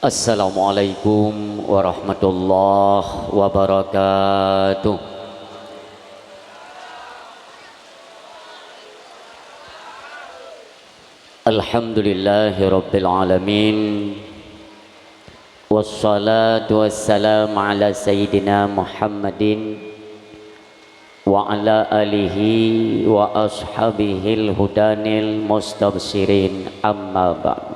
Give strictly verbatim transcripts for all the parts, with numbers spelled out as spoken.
Assalamualaikum warahmatullahi wabarakatuh. Alhamdulillahirabbil alamin. Wassalatu wassalamu ala sayyidina Muhammadin wa ala alihi wa ashabihil hudanil mustabsyirin, amma ba'd.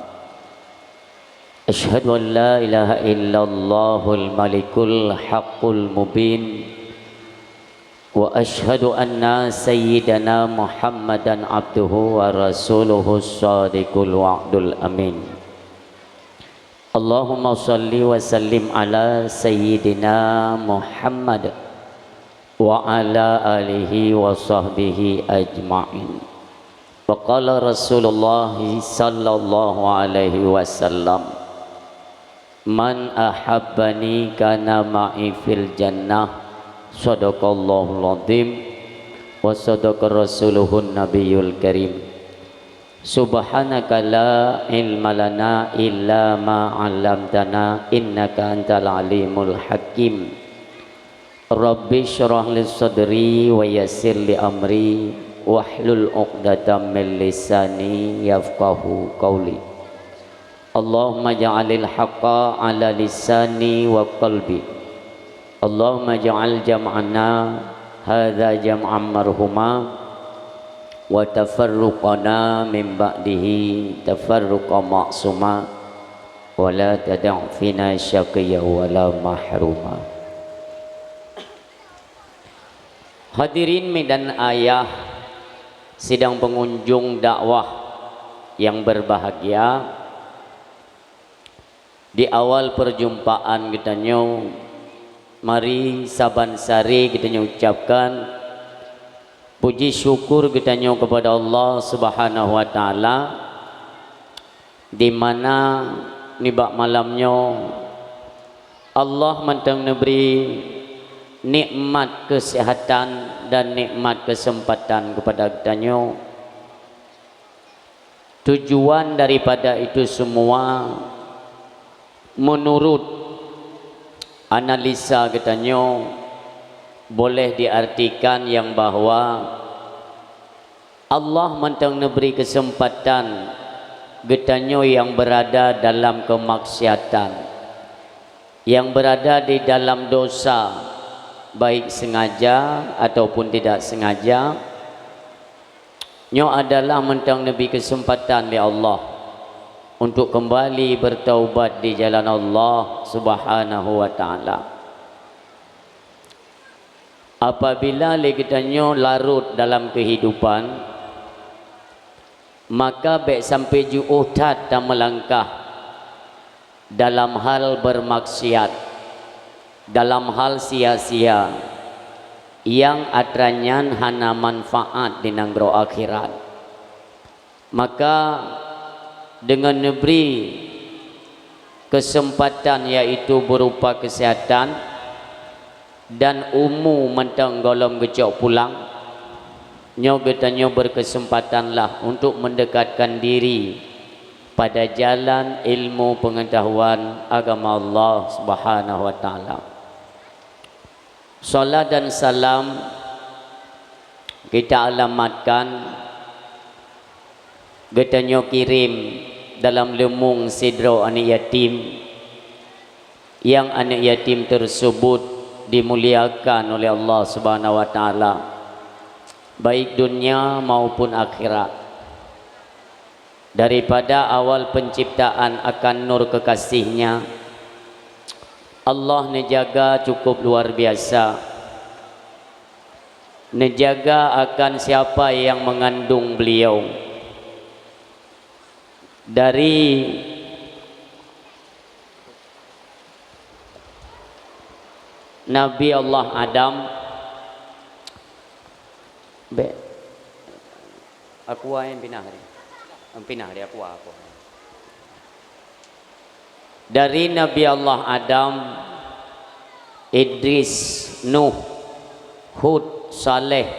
Asyhadu an la ilaha illallahul malikul haqqul mubin, wa asyhadu anna sayyidana Muhammadan abduhu wa rasuluhu shadiqul wa'dul amin. Allahumma shalli wa sallim ala sayyidina Muhammad wa ala alihi wa sahbihi ajma'in. Wa qala Rasulullah sallallahu alaihi wasallam, "Man ahabbani kana ma'i fil jannah." Shadaqallahul azim wa shadaqa rasuluhun nabiyul karim. Subhanaka la ilma lana illa ma 'allamtana innaka antal alimul hakim. Rabbi syrah li sadri wa yassir li amri wahlul 'uqdatam min lisani yafqahu qauli. Allahumma ja'alil haqqa ala lisani wa qalbi. Allahumma ja'al jam'ana hadza jam'an marhuma wa tafarruqana min ba'dihi tafarruqan ma'suma wa la tada' fina syaqiyya wa la mahruma. Hadirin mi dan ayah sidang pengunjung dakwah yang berbahagia, di awal perjumpaan geutanyoe, mari saban sari geutanyoe ucapkan puji syukur geutanyoe kepada Allah Subhanahu wa Ta'ala, di mana nibak malam nyoe Allah mantong neubri nikmat keuseuhatan dan nikmat keuseumpatan keupada geutanyoe. Tujuan daripada itu semua, menurut analisa geutanyoe, boleh diartikan yang bahwa Allah mantong neubri keuseumpatan geutanyoe nyang beurada dalam keumaksiatan, nyang beurada di dalam dosa, baik sengaja ataupun tidak sengaja. Nyoe adalah mantong neubri keuseumpatan lé Allah untuk keumbali beurtaubat di jalan Allah Subhanahu wa Ta'ala. Apabila lé geutanyoe larot dalam keuhidupan, maka bék sampoe jiôh that tameulangkah dalam hal beurmaksiat, dalam hal sia-sia, nyang atra nyan hana manfaat di nanggroe akhirat. Maka deungon neubri keuseumpatan, yaitu beurupa keuseuhatan dan umu mantong gohlom geucok pulang, nyoe geutanyoe beurkeuseumpatanlah untuk meundekatkan diri pada jalan ilmu peungeutahuan agama Allah Subhanahu wa Ta'ala. Salat dan salam kita alamatkan, geutanyoe kirém dalam leumong sidroe aneuk yatim, nyang aneuk yatim teuseubut dimuliakan uleh Allah Subhanahu wa Ta'ala, baik dunia maupun akhirat. Daripada awal penciptaan akan nur kekasih-Nya, Allah neujaga cukup luar biasa. Neujaga akan siapa yang mengandung beliau. Dari Nabi Allah Adam, be-, Aqua yang pinah tadi. Yang pinah tadi, aqua, aqua. Dari Nabi Allah Adam, Idris, Nuh, Hud, Saleh,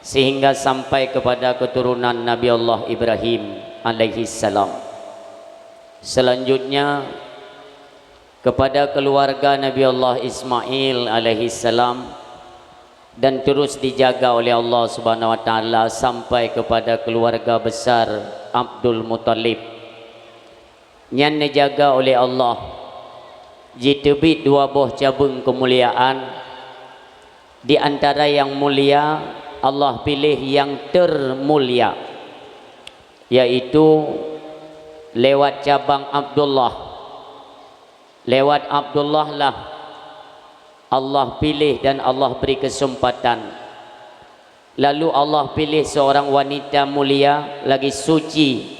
sehingga sampai kepada keturunan Nabi Allah Ibrahim alaihi salam. Selanjutnya, Kepada keluarga Nabi Allah Ismail alaihissalam, dan terus dijaga oleh Allah Subhanahu wa Taala sampai kepada keluarga besar Abdul Muthalib. Nyan neujaga oleh Allah, jiteubiet dua boh cabeueng keumuliaan, di antara nyang mulia Allah piléh nyang termulia, yaitu lewat cabang Abdullah. Lewat Abdullah lah Allah piléh dan Allah bri keuseumpatan. Lalu Allah piléh seorang wanita mulia lagi suci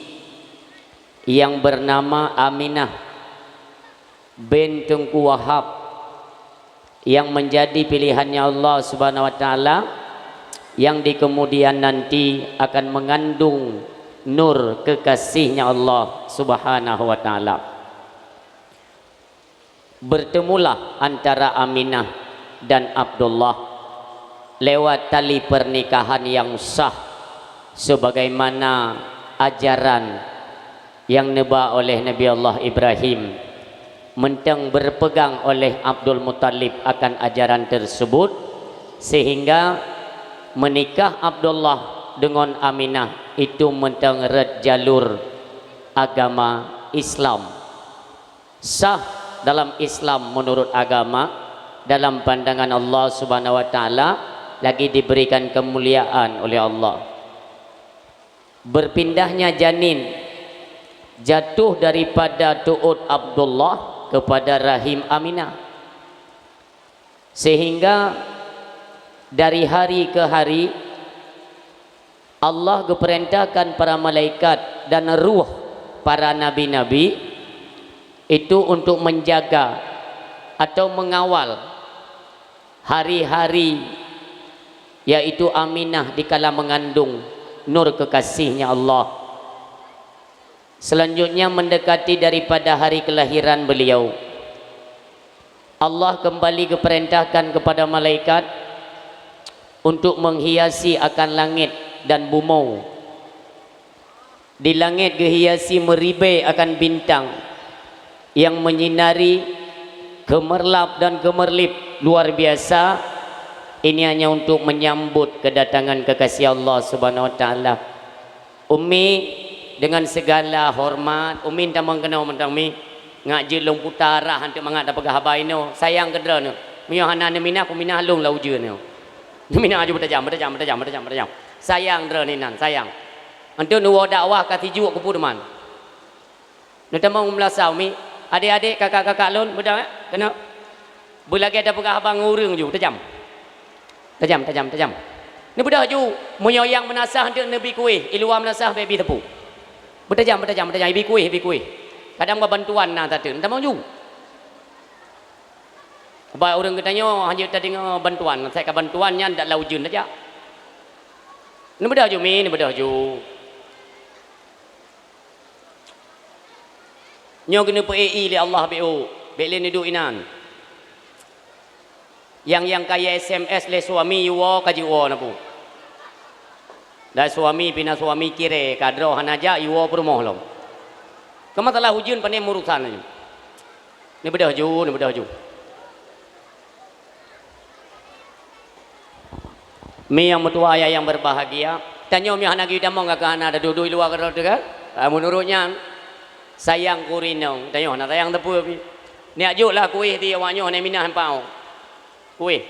nyang beunama Aminah bint Teungku Wahab, nyang meunjadi piléhannya Allah Subhanahu wa Taala, nyang di keumudian nanti akan meungandung nur keukasihnya Allah Subhanahu wa Taala. Bertemulah antara Aminah dan Abdullah lewat tali pernikahan nyang sah, sebagaimana ajaran nyang neuba oleh Nabi Allah Ibrahim. Mantong berpegang oleh Abdul Muthalib akan ajaran tersebut, sehingga menikah Abdullah dengan Aminah itu mantong rot jalur agama Islam. Sah dalam Islam menurut agama, dalam pandangan Allah Subhanahu wa Taala, lagi diberikan kemuliaan oleh Allah. Berpindahnya janin jatuh daripada tuot Abdullah kepada rahim Aminah. Sehingga dari hari ke hari, Allah geupeurintahkan para malaikat dan ruh para nabi-nabi itu untuk menjaga atau mengawal hari-hari, yaitu Aminah dikala mengandung nur kekasihnya Allah. Selanjutnya mendekati daripada hari kelahiran beliau. Allah kembali geupeurintahkan kepada malaikat untuk menghiasi akan langit dan bumoe. Di langit geuhiasi meuribée akan bintang nyang meunyinari keumeurlap dan keumeurlip luar biasa. Ini hanya untuk menyambut kedatangan kekasih Allah Subhanahu wa Taala. Umi, dengan segala hormat, Umi tamong keunoe mantong Mi. Ngat jeuet lôn puta rah anteuk mangat tapeugah haba inoe. Sayang keu droeneuh. Meunyoe hana neuminah, kuminah lôn lam ujeuen nyoe. Neuminah aju beutajam, beutajam, beutajam, beutajam, beutajam. Sayang droeneuh inan, sayang. Anteuk neuwoe dakwah ka sijuek keu peue teuma. Neutamong u meulasah Umi. Adék-adék, kakak-kakak lôn, beudôh, eh? Keunoe. Beulagée tapeugah haba ngon ureuëng ju, tajam. Tajam, tajam, tajam. Neubeudôh ju, meunyoe nyang meunasah anteuk neubi kueh, i luwa meunasah bék bi teupeu. Beutajam, beutajam, beutajam, ibi kueh, ibi kueh. Kadang ba bantuan na tateun, tamong ju. Ubat ureuëng geutanyoe hana tadeungoe bantuan, asai ka bantuan nyan dak lam ujeuen tajak. Neubeudôh ju Mi, neubeudôh ju. Nyoe geuneupeu-ék lé Allah bék, bék lé neuduek inan. Nyang, nyang ka i S M S lé suami jiwoe ka jiwoe na peue. Dan suami pih na suami cirée, ka droe hana jak jiwoe peurumoh lom. Keu masalah ujeuen pane meurusan nyoe. Neubeudôh ju, neubeudôh ju. Mi nyang meutuwa, ayah nyang berbahagia, tanyoe mi hana geuyue tamong ka hana taduek-duek i luwa keudroe teuh kan? Ah, meunurot nyan, sayang keu ureuëng inong, tanyoe hana sayang teupeu pih. Neujok lah kueh di awak nyoe hana minah pao. Kueh.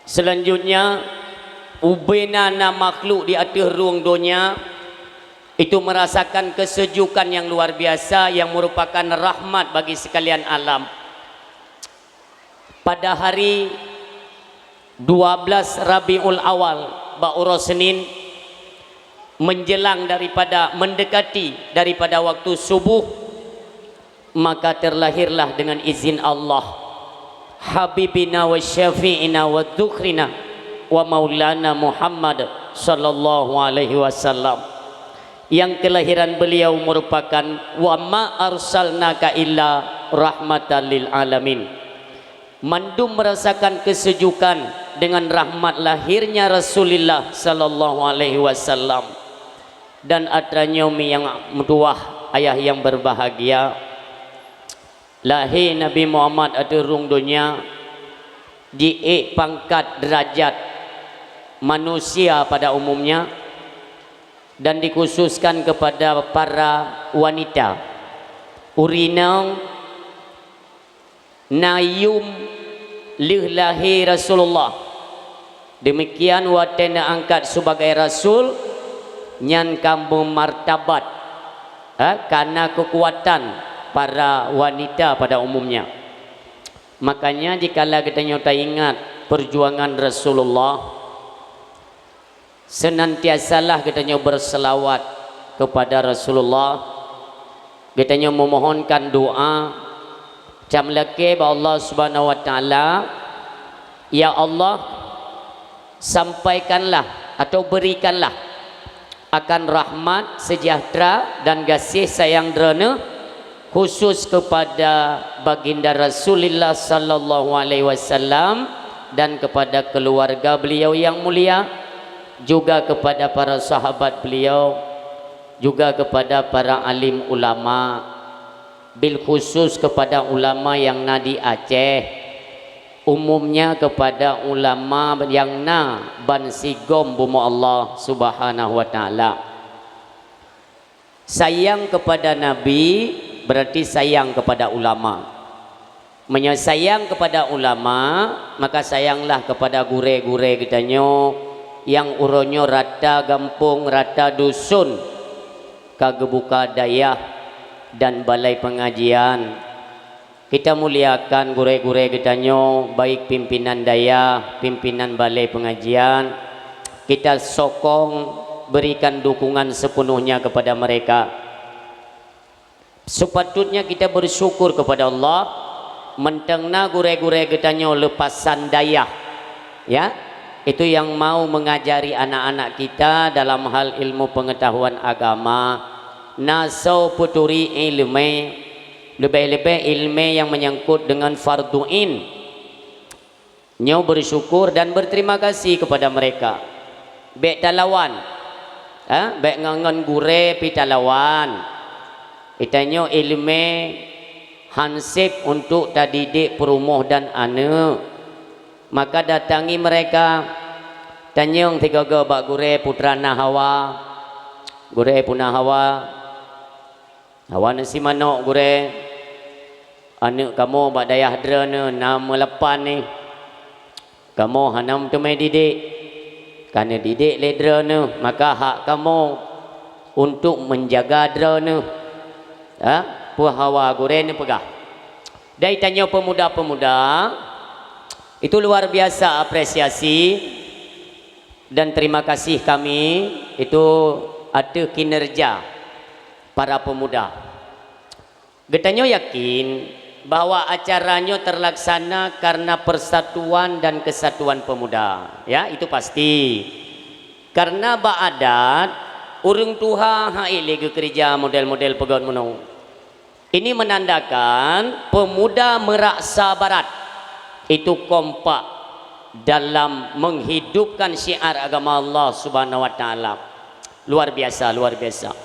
Selanjutnya, ubena na makhluk di ateueh rueng donya itu merasakan kesejukan yang luar biasa yang merupakan rahmat bagi sekalian alam. Pada hari dua belas Rabiul Awal, bak uroe Senin, menjelang daripada, mendekati daripada waktu subuh, maka terlahirlah dengan izin Allah Habibina wa Syafi'ina wa Dzukhrina wa Maulana Muhammad sallallahu alaihi wasallam, yang kelahiran beliau merupakan wa ma arsalnaka illa rahmatan lil alamin. Mandum merasakan kesejukan dengan rahmat lahirnya Rasulullah sallallahu alaihi wasallam. Dan atra nyoe mi nyang meutuwah, ayah yang berbahagia, Lahé Nabi Muhammad ateueh rhueng donya, jiék pangkat deurajat manusia pada umumnya, dan dikhususkan kepada para wanita. Ureueng inong na yum lheueh lahé Rasulullah. Demikian watée neuangkat sebagai rasul, nyan ka meumartabat, ha, kana keukuatan para wanita pada umumnya. Makanya, jikala geutanyoe taingat perjuangan Rasulullah, senantiasalah geutanyoe berselawat kepada Rasulullah, geutanyoe memohonkan doa, cam lakée bak Allah Subhanahu wa Taala, "Ya Allah, sampaikanlah atau berikanlah akan rahmat, sejahtera, dan gaséh sayang Droeneueh khusus kepada Baginda Rasulullah sallallahu alaihi wasallam dan kepada keluarga beliau yang mulia, juga kepada para sahabat beliau, juga kepada para alim ulama, bil khusus kepada ulama yang na di Aceh, umumnya kepada ulama yang na ban sigom bumoe Allah Subhanahu wa Taala." Sayang kepada Nabi berarti sayang kepada ulama. Meunyoe sayang kepada ulama, maka sayanglah kepada gurée-gurée geutanyoe nyang uroe nyoe rata gampông, rata dusun ka geubuka dayah dan balai pengajian. Kita muliakan gurée-gurée geutanyoe, baik pimpinan dayah, pimpinan balai pengajian. Kita sokong, berikan dukungan sepenuhnya kepada mereka. Sepatutnya kita bersyukur kepada Allah, mantong na gurée-gurée geutanyoe leupasan dayah, ya, itu yang mau mengajari anak-anak kita dalam hal ilmu pengetahuan agama. Na soe peuturi iéleumé, leubeh-leubeh iéleumé nyang menyangkut dengan fardhu ain. Nyoe bersyukur dan berterima kasih kepada mereka. Bék talawan, ha? Bék ngon-ngon gurée pih talawan. Geutanyoe iéleumé hanseb untuk tadidik peurumoh dan aneuëk. Maka datangi mereka, tanyong sigoe-goe bak gurée putra na hawa, gurée puna hawa. Hawa neusi manok gurée, aneuëk kamoe bak dayah droeneueh na meulapan nih. Kamoe hana meuteumé didik, ka neudidik lé droeneueh, maka hak kamoe untuk menjaga droeneueh. Ha? Peue hawa gurée neupeugah. Dari tanyoe pemuda-pemuda, itu luar biasa apresiasi dan terima kasih kami itu ateueh kinerja para pemuda. Geutanyoe yakin bahwa acara nyoe terlaksana karena persatuan dan kesatuan pemuda, ya, itu pasti. Karena bak adat, ureuëng tuha han ék lé geukeureuja model-model peugét meunoe. Ini menandakan pemuda Meurasa Barat itu kompak dalam menghidupkan syiar agama Allah Subhanahu wa Taala. Luar biasa, luar biasa.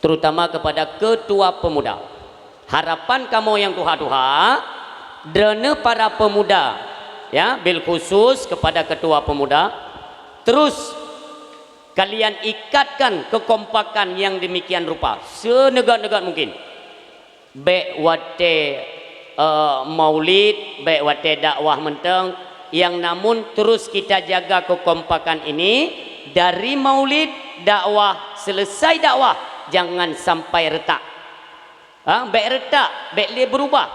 Terutama kepada ketua pemuda. Harapan kamoe nyang tuha-tuha, droeneueh para pemuda, ya, bil khusus kepada ketua pemuda, terus kalian ikatkan kekompakan yang demikian rupa, seuneugot-neugot mungkin. Bék watée, eh, maulid, bék watée dakwah mantong, yang namun terus kita jaga kekompakan ini, dari maulid, dakwah, selesai dakwah, jangan sampai retak. Ha, bék retak, bék lé berubah.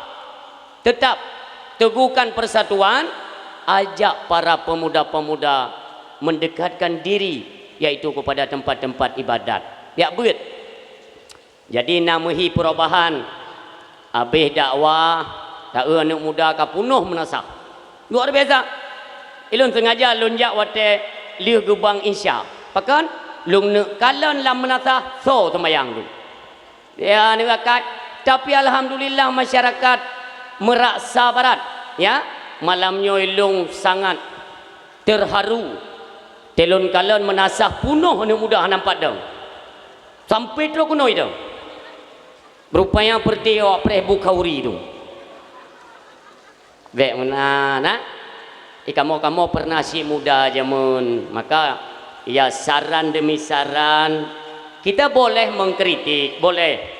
Tetap teguhkan persatuan, ajak para pemuda-pemuda mendekatkan diri, yaitu kepada tempat-tempat ibadat. Jak beuet. Jadi na meuhi perubahan. Habéh dakwah, ta-eu aneuëk muda ka punoh meunasah. Luar biasa. Ilôn sengaja lôn jak watée lheueh geubang Isya. Pakon? Lôn neuk kalon lam meunasah soe seumayang tu. Ya, neuakat. Tapi alhamdulillah masyarakat Meurasa Barat, ya, malam nyoe ilôn sangat terharu. Teulôn kalon meunasah punoh aneuëk muda hana padang. Sampai trok keunoe idong. Rupanya peureuté awak preh Bukhauri tu. Bék meunan, nah. Eh, kamoe-kamoe pernah cit muda jameun, maka, ya, saran demi saran, kita boleh mengkritik, boleh.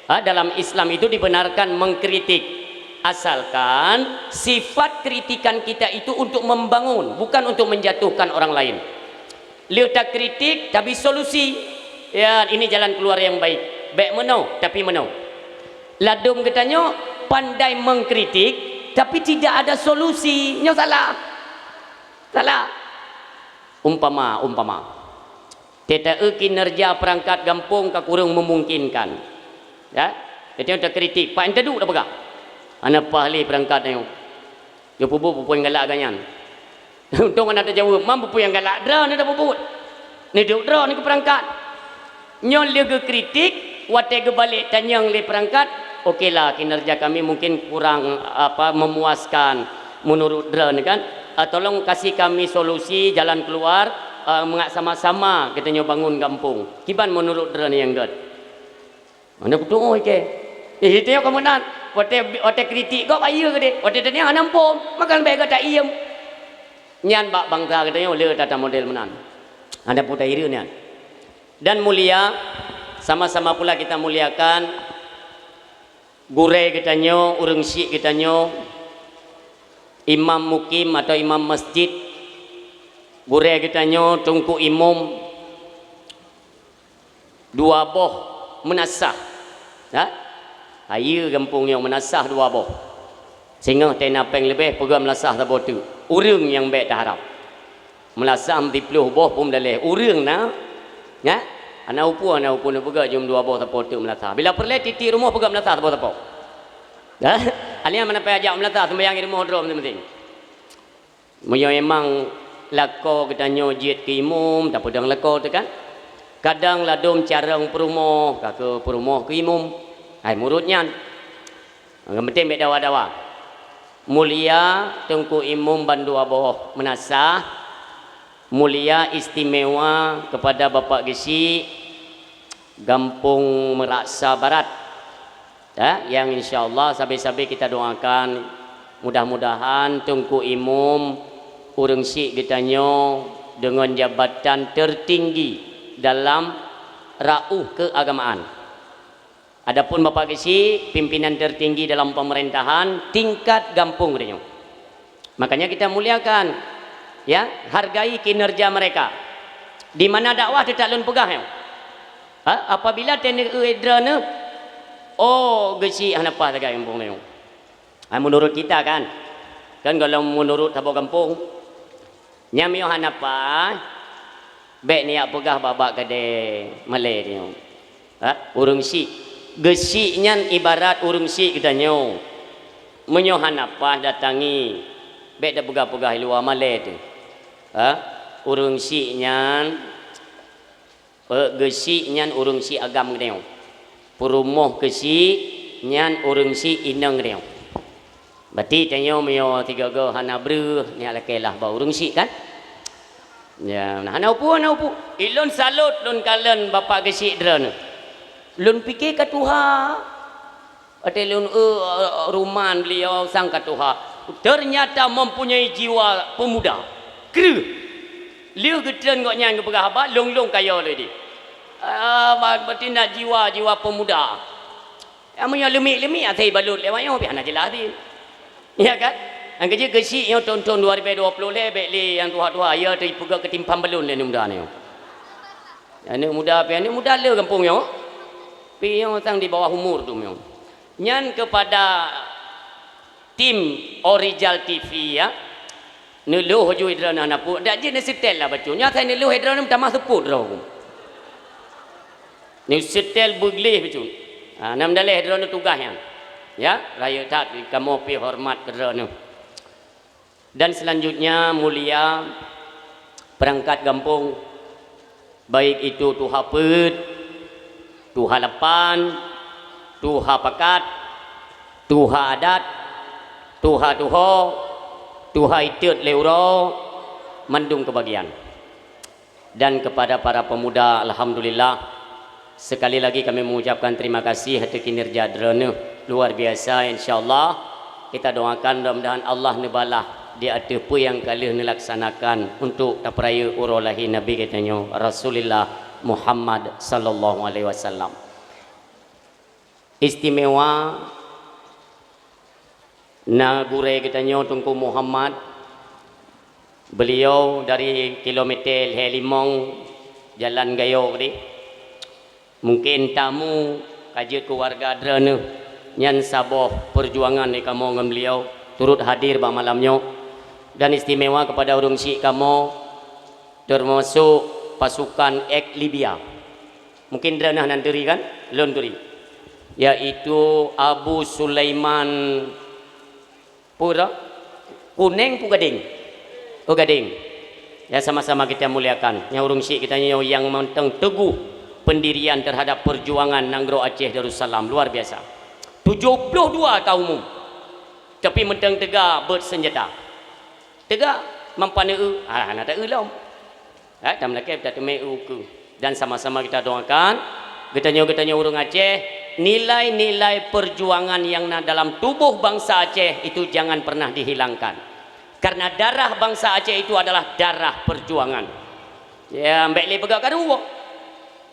Ha, dalam Islam itu dibenarkan mengkritik, asalkan sifat kritikan kita itu untuk membangun, bukan untuk menjatuhkan orang lain. Lheueh takritik, tabri solusi. Ya, ini jalan keluar yang baik. Bék meunoe, tapi meunoe. Ladôm geutanyoe pandai mengkritik, tapi tidak ada solusi. Nyoe salah. Salah. Umpama, umpama. Teuta-eu kinerja perangkat gampông ka kureueng memungkinkan. Ya? Geutanyoe takritik, pat nyang taduek tapeugah. Hana paih lé perangkat nyoe. Jeuet peubuet peue-peue nyang galak gobnyan. Untông hana tajaweueb, man peue-peue nyang galak droeneuh tapeubuet. Neuduek droeneuh keu perangkat. Nyoe lheueh geukritik, watée geubalek tanyong lé perangkat, "Okelah, kinerja kami mungkin kurang, apa, memuaskan menurut droeneuh kan? Ah, tolong kasih kami solusi, jalan keluar, ah, mangat sama-sama geutanyoe bangun gampông. Kiban menurut droeneuh nyang gét?" Hana kutu'oh ikei. Eh, itu nyang ka meunan. Watée, watée kritik gob, ayeue geude. Watée tanyong hana muphom, maka leubeh gata iem. Nyan bak bansa geutanyoe le tata model meunan. Hana peue tahireuen nyan. Dan mulia, sama-sama pula kita muliakan gurée geutanyoe, ureuëng syik geutanyoe, imam mukim atau imam masjid, gurée geutanyoe, Teungku Imum, dua boh meunasah. Ha? Ayeue gampông nyoe meunasah dua boh. Singoh tena péng leubeh peugah meunasah saboh teuk. Ureuëng nyang bék taharab. Meunasah meusiploh boh pun daleh. Ureuëng na, nya? Hana upu, hana upu neupeugah jom dua boh sapo teuk meunasah. Bila peureulée tieb-tieb rumoh peugah meunasah sapo-sapo. Ha? Alèh mana payah jak meunasah sembahyang di rumoh droe meuting-meuting. Meunyoe memang lakoe geutanyoe jeuet keu imum, tapeudong lakoe teuh kan. Kadang ladôm carông peurumoh, ka keu peurumoh keu imum. Hai murot nyan. Nyang penting bék dawa-dawa. Mulia Teungku Imum bandua boh meunasah, mulia istimewa kepada Bapak Geuchik Gampông Meuraksa Barat. Ya, yang insya Allah sabe-sabe kita doakan, mudah-mudahan Teungku Imum ureuëng syik geutanyoe deungon jabatan tertinggi dalam rauh keagamaan. Adapun Bapak Geuchik, pimpinan tertinggi dalam pemerintahan tingkat gampông geutanyoe. Makanya kita muliakan, ya, hargai kinerja mereka. Di mana dakwah teutab lôn peugah nyoe. Ha, apabila teuneuk eu droeneuh, oh, Geuchik hana paih lagée gampông nyoe. Ha, menurut kita kan. Kan kalau menurut saboh gampông, nyan meunyoe hana paih, bék neujak peugah bak-bak keudée malée nyoe. Ha, ureuëng syik. Geuchik nyan ibarat ureuëng syik geutanyoe. Meunyoe hana paih datangi, bék tapeugah-peugah i luwa malée teuh. Ha, ureuëng syik nyan, eh, geuchik nyan ureuëng syik agam geutanyoe. Peurumoh geuchik nyan ureuëng syik inong geutanyoe. Berarti tanyoe meunyoe tiga-tiga hana breuh, nyak lakée lah bak ureuëng syik kan? Ya, nah, hana upu, hana upu. Ilôn salut lôn kalon Bapak Geuchik droeneuh. Lôn pike ka tuha. Watée lôn eu, eh, ruman beliau sang ka tuha. Ternyata mempunyai jiwa pemuda. Kreueh. Lheueh geutreun gobnyan geupeugah haba, lôn-lôn kaya lé di. Ah, ba-, berarti na jiwa, jiwa pemuda. Ya, meunyoe leumiek-leumiek asai balot lé awak nyoe, pih hana jeulaih di. Ya kan? Nyang keujeuet geuchik nyoe thon-thon dua ribèe dua ploh lhèe, bèk lé nyang tuha-tuha, ya teupeugah keutimphan balon lé aneuk muda nyoe. Aneuk muda pih, aneuk muda le gampông nyoe. Pih nyoe sang di bawah umur tu nyoe. Nyan kepada tim Orijal T V ya. Neulôh ju droeneuh hana peue, dak jeuet neuseutèl lah bacut. Nyoe asai neulôh droeneuh meutamah seupôt droe. Neuseutèl beugleh bacut. Ha, na meudaléh droeneuh tugaih nyan. Ya, rayeuk that kamoe pih horeumat keu droeneuh. Dan selanjutnya mulia perangkat gampông, baik itu tuha peuet, tuha lapan, tuha pakat, tuha adat, tuha tuho, tuha itot lé uroe, mandum keubagian. Dan kepada para pemuda, alhamdulillah, sekali lagi kami mengucapkan terima kasih atas kinerja droeneuh luar biasa, insya Allah Kita doakan mudah-mudahan Allah neubalah di ateueh peue nyang ka lheueh neulaksanakan untuk tapeurayeuk uroe lahé Nabi geutanyoe, Rasulullah Muhammad sallallahu alaihi wasallam. Istimewa na gurée geutanyoe Teungku Muhammad, beliau dari kilometer lhée limong jalan Gayo tadi. Mungkin tamu ka jeuet keu warga droeneuh, nyan saboh peujuangan di kamoe ngon beliau turut hadir bak malam nyoe, dan istimewa kepada ureuëng syik kamoe, termasuk pasukan ex Libya. Mungkin droeneuh nan turi kan? Lôn turi. Yaitu Abu Sulaiman Pura Kuneng pu Gadeng? Oh, Gadeng. Ya, sama-sama kita muliakan. Nyang ureuëng syik kita nyoe nyang mantong teguh pendirian terhadap perjuangan nanggroe Aceh Darussalam. Luar biasa. Tujuh puluh dua ka umum. Tapi mantong teuga beuet senjata. Teuga mampan eu, ah, hana ta eu lom. Eh, dan meulakée tateumé ukeue. Dan sama-sama kita doakan, geutanyoe-geutanyoe ureuëng Aceh, nilai-nilai perjuangan yang na dalam tubuh bangsa Aceh itu jangan pernah dihilangkan. Karena darah bangsa Aceh itu adalah darah perjuangan. Ya, bék lé peugah karu.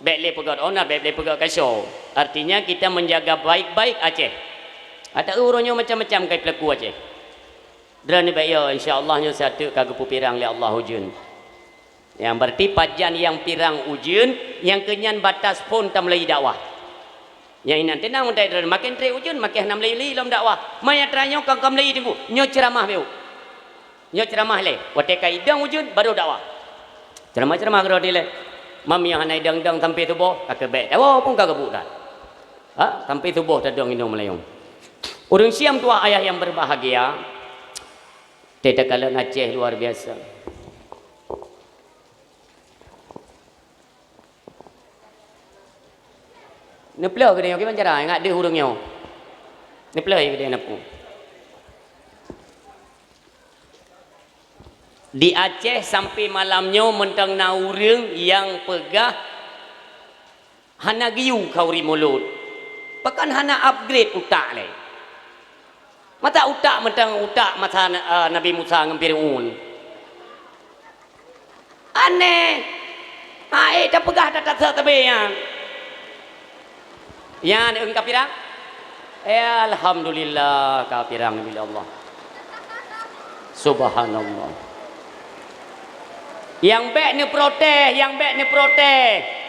Bék lé peugah ona, bék lé peugah kaso. Artinya kita menjaga baik-baik Aceh. Ata uroe nyoe macam-macam kai pelaku Aceh. Droeneuh bék yo, insya Allah nyoe sateuk ka geupeu pirang lé Allah ujeuen. Nyang berarti pajan nyang pirang ujeuen, nyang keunyan batas phon tameulai dakwah. Nyang inan teunang meutai droeneuh, maken treb ujeuen, maken hana meulai-lei lom dakwah. Maya teranyoe ka, ka meulai teungku, nyoe ceuramah beu. Nyoe ceuramah lé, watée ka idong ujeuen baru dakwah. Ceuramah-ceuramah keudroe dilée. Mam nyang hana idong-dong sampai suboh, ka keubek dawa pun ka geubuk dah. Ha, sampai suboh tadong inong meulayeue. Ureuëng siam tuah ayah yang berbahagia, teuka kalon Aceh luar biasa. Neuploh geude nyoe kiban cara ingat deuh ureuëng nyoe. Neuploh geude neupeu. Di Aceh sampai malam nyoe mantong na ureuëng nyang peugah hana geuyue khauri mulod. Pakon hana upgrade utak lé. Mata utak mantong utak masa, eh, Nabi Musa ngon Fir'aun. Aneh. Hai, tapeugah that-that sabe nyan. Nyan, eung ka pirang? Eh, alhamdulillah, ka pirang bila Allah. Subhanallah. Nyang bék neuprotes, nyang bék neuprotes.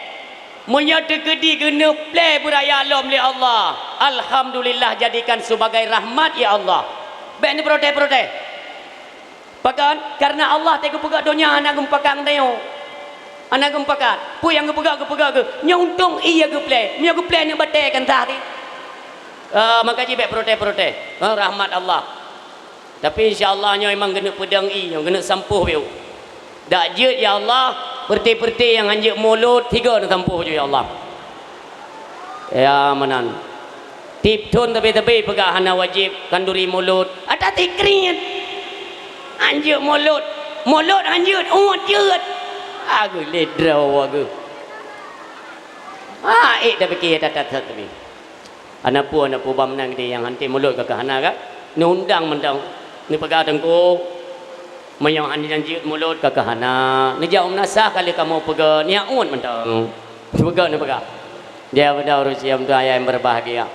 Meunyoe teukeudi geuneuk plé beuraya lom lé Allah, alhamdulillah, jadikan sebagai rahmat, ya Allah. Bék neuprotes-protes. Pakon? Karena Allah teuh geupeugah donya hana geumeupakat ngon tanyoe. Hana geumeupakat. Peue nyang geupeugah, geupeugah geuh. Nyoe untông ie geuplé. Meunyoe geuplé aneuk batée kan sah teuh. Ah, maka jih bék protes-protes. Ah, rahmat Allah. Tapi insya Allah nyoe memang geuneuk peudong ie, nyoe geuneuk sampôh beu. Dak jeuet ya Allah, peureuté-peureuté nyang hanjeuet mulod, tiga neusampôh jeuet ya Allah. Ya meunan. Tiep thon teubé-teubé peugah hana wajéb khanduri mulod. Ata tikriet. Hanjeuet mulod. Mulod hanjeuet, uet jeuet. Ageuh lé droe ageuh. Ha, ék tapike that-that teubé. Hana peue, hana peue bak meunan geude nyang hanté mulod ka keuh hana ka. Neuundang mantong. Neupeugah teungku. Meunyoe hana hanjeuet mulod ka keuh hana. Neujak u meunasah ka lheueh kamoe peugah, nyak uet mantong. Peugah, neupeugah. Dia beudôh ureuëng siam tuah ayah yang berbahagia.